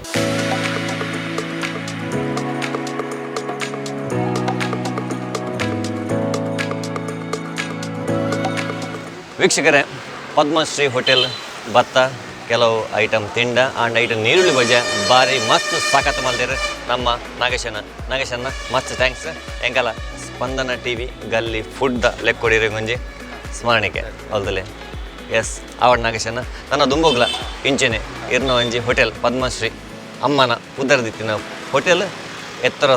[SPEAKER 2] ವೀಕ್ಷಕರೇ, ಪದ್ಮಶ್ರೀ ಹೋಟೆಲ್ ಭತ್ತ ಕೆಲವು ಐಟಮ್ ತಿಂಡ ಆಂಡ್ ಐಟಮ್ ನೀರುಳ್ಳಿ ಬಜೆ ಬಾರಿ ಮಸ್ತ್ ಸಾಕತ್ ಮಲ್ದೇರು ನಮ್ಮ ನಾಗೇಶನ. ನಾಗೇಶನ್ನ ಮಸ್ತ್ thanks. ಎಂಕಲ ಸ್ಪಂದನ ಟಿ ವಿ ಗಲ್ಲಿ ಫುಡ್ ಲೆಕ್ಕೊಡಿರಿ ಒಂಜಿ ಸ್ಮರಣಿಕೆ ಅಲ್ದಲೆ. ಎಸ್ ಆವಡ್ ನಾಗೇಶನ್ನ ನನ್ನ ದುಂಬೋಗ್ಲ ಇಂಚೆನೆ ಇರ್ನ ಒಂಜಿ ಹೋಟೆಲ್ ಪದ್ಮಶ್ರೀ ಅಮ್ಮನ ಉದರದಿತ್ತಿನ ಹೋಟೆಲ್ ಎತ್ತರ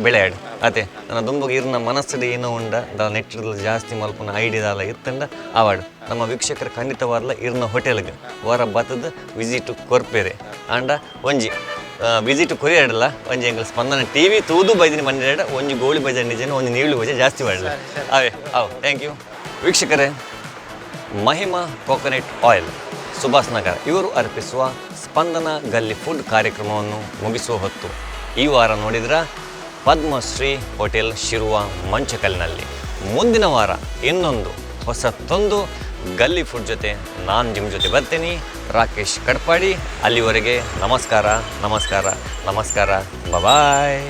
[SPEAKER 2] ಬೆಳೆಯಾಡು. ಅದೇ ನನ್ನ ದುಂಬಗ್ ಇರ್ನ ಮನಸ್ಸು ಏನೋ ಉಂಡ ದಾಲ ನೆಟ್ಟಿರ್ಲ ಜಾಸ್ತಿ ಮಲ್ಪುನ ಐಡಿ ದಾಲ ಇತ್ತಂಡ ಆವಾಡು ನಮ್ಮ ವೀಕ್ಷಕರು ಖಂಡಿತವಾರ್ಲ ಇರ್ನ ಹೋಟೆಲ್ಗೆ ವಾರ ಬತ್ತದ ವಿಸಿಟ್ ಕೊರ್ಪೇರೆ. ಆಂಡ ಒಂಜಿ ವಿಸಿಟ್ ಕೊರಿಯಾಡಲ್ಲ ಒಂಜಿ ಎಂಕಲ್ ಸ್ಪಂದನ ಟಿ ವಿ ತೂದು ಬೈದಿನ ಬಂದಿರ ಒಂಜಿ ಗೋಳಿ ಬಜೆ ನಿಜನ ಒಂಜಿ ನೀರುಳ್ಳಿ ಬಜೆ ಜಾಸ್ತಿ ಮಾಡಲ್ಲ. ಅವೇ ಅವು thank you. ವೀಕ್ಷಕರೇ, ಮಹಿಮಾ ಕೋಕೋನಟ್ ಆಯಿಲ್ ಸುಭಾಷ್ ನಗರ್ ಇವರು ಅರ್ಪಿಸುವ ಸ್ಪಂದನ ಗಲ್ಲಿ ಫುಡ್ ಕಾರ್ಯಕ್ರಮವನ್ನು ಮುಗಿಸುವ ಹೊತ್ತು. ಈ ವಾರ ನೋಡಿದ್ರ ಪದ್ಮಶ್ರೀ ಹೋಟೆಲ್ ಶಿರುವ ಮಂಚಕಲ್ನಲ್ಲಿ. ಮುಂದಿನ ವಾರ ಇನ್ನೊಂದು ಹೊಸತೊಂದು ಗಲ್ಲಿ ಫುಡ್ ಜೊತೆ ನಾನು ನಿಮ್ಮ ಜೊತೆ ಬರ್ತೀನಿ. ರಾಕೇಶ್ ಕಡ್ಪಾಡಿ. ಅಲ್ಲಿವರೆಗೆ ನಮಸ್ಕಾರ, ನಮಸ್ಕಾರ, ನಮಸ್ಕಾರ, ಬಾಯ್.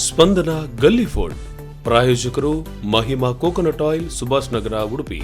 [SPEAKER 1] ಸ್ಪಂದನ ಗಲ್ಲಿ ಫುಡ್. ಪ್ರಾಯೋಜಕರು ಮಹಿಮಾ ಕೋಕೋನಟ್ ಆಯಿಲ್, ಸುಭಾಷ್ ನಗರ, ಉಡುಪಿ.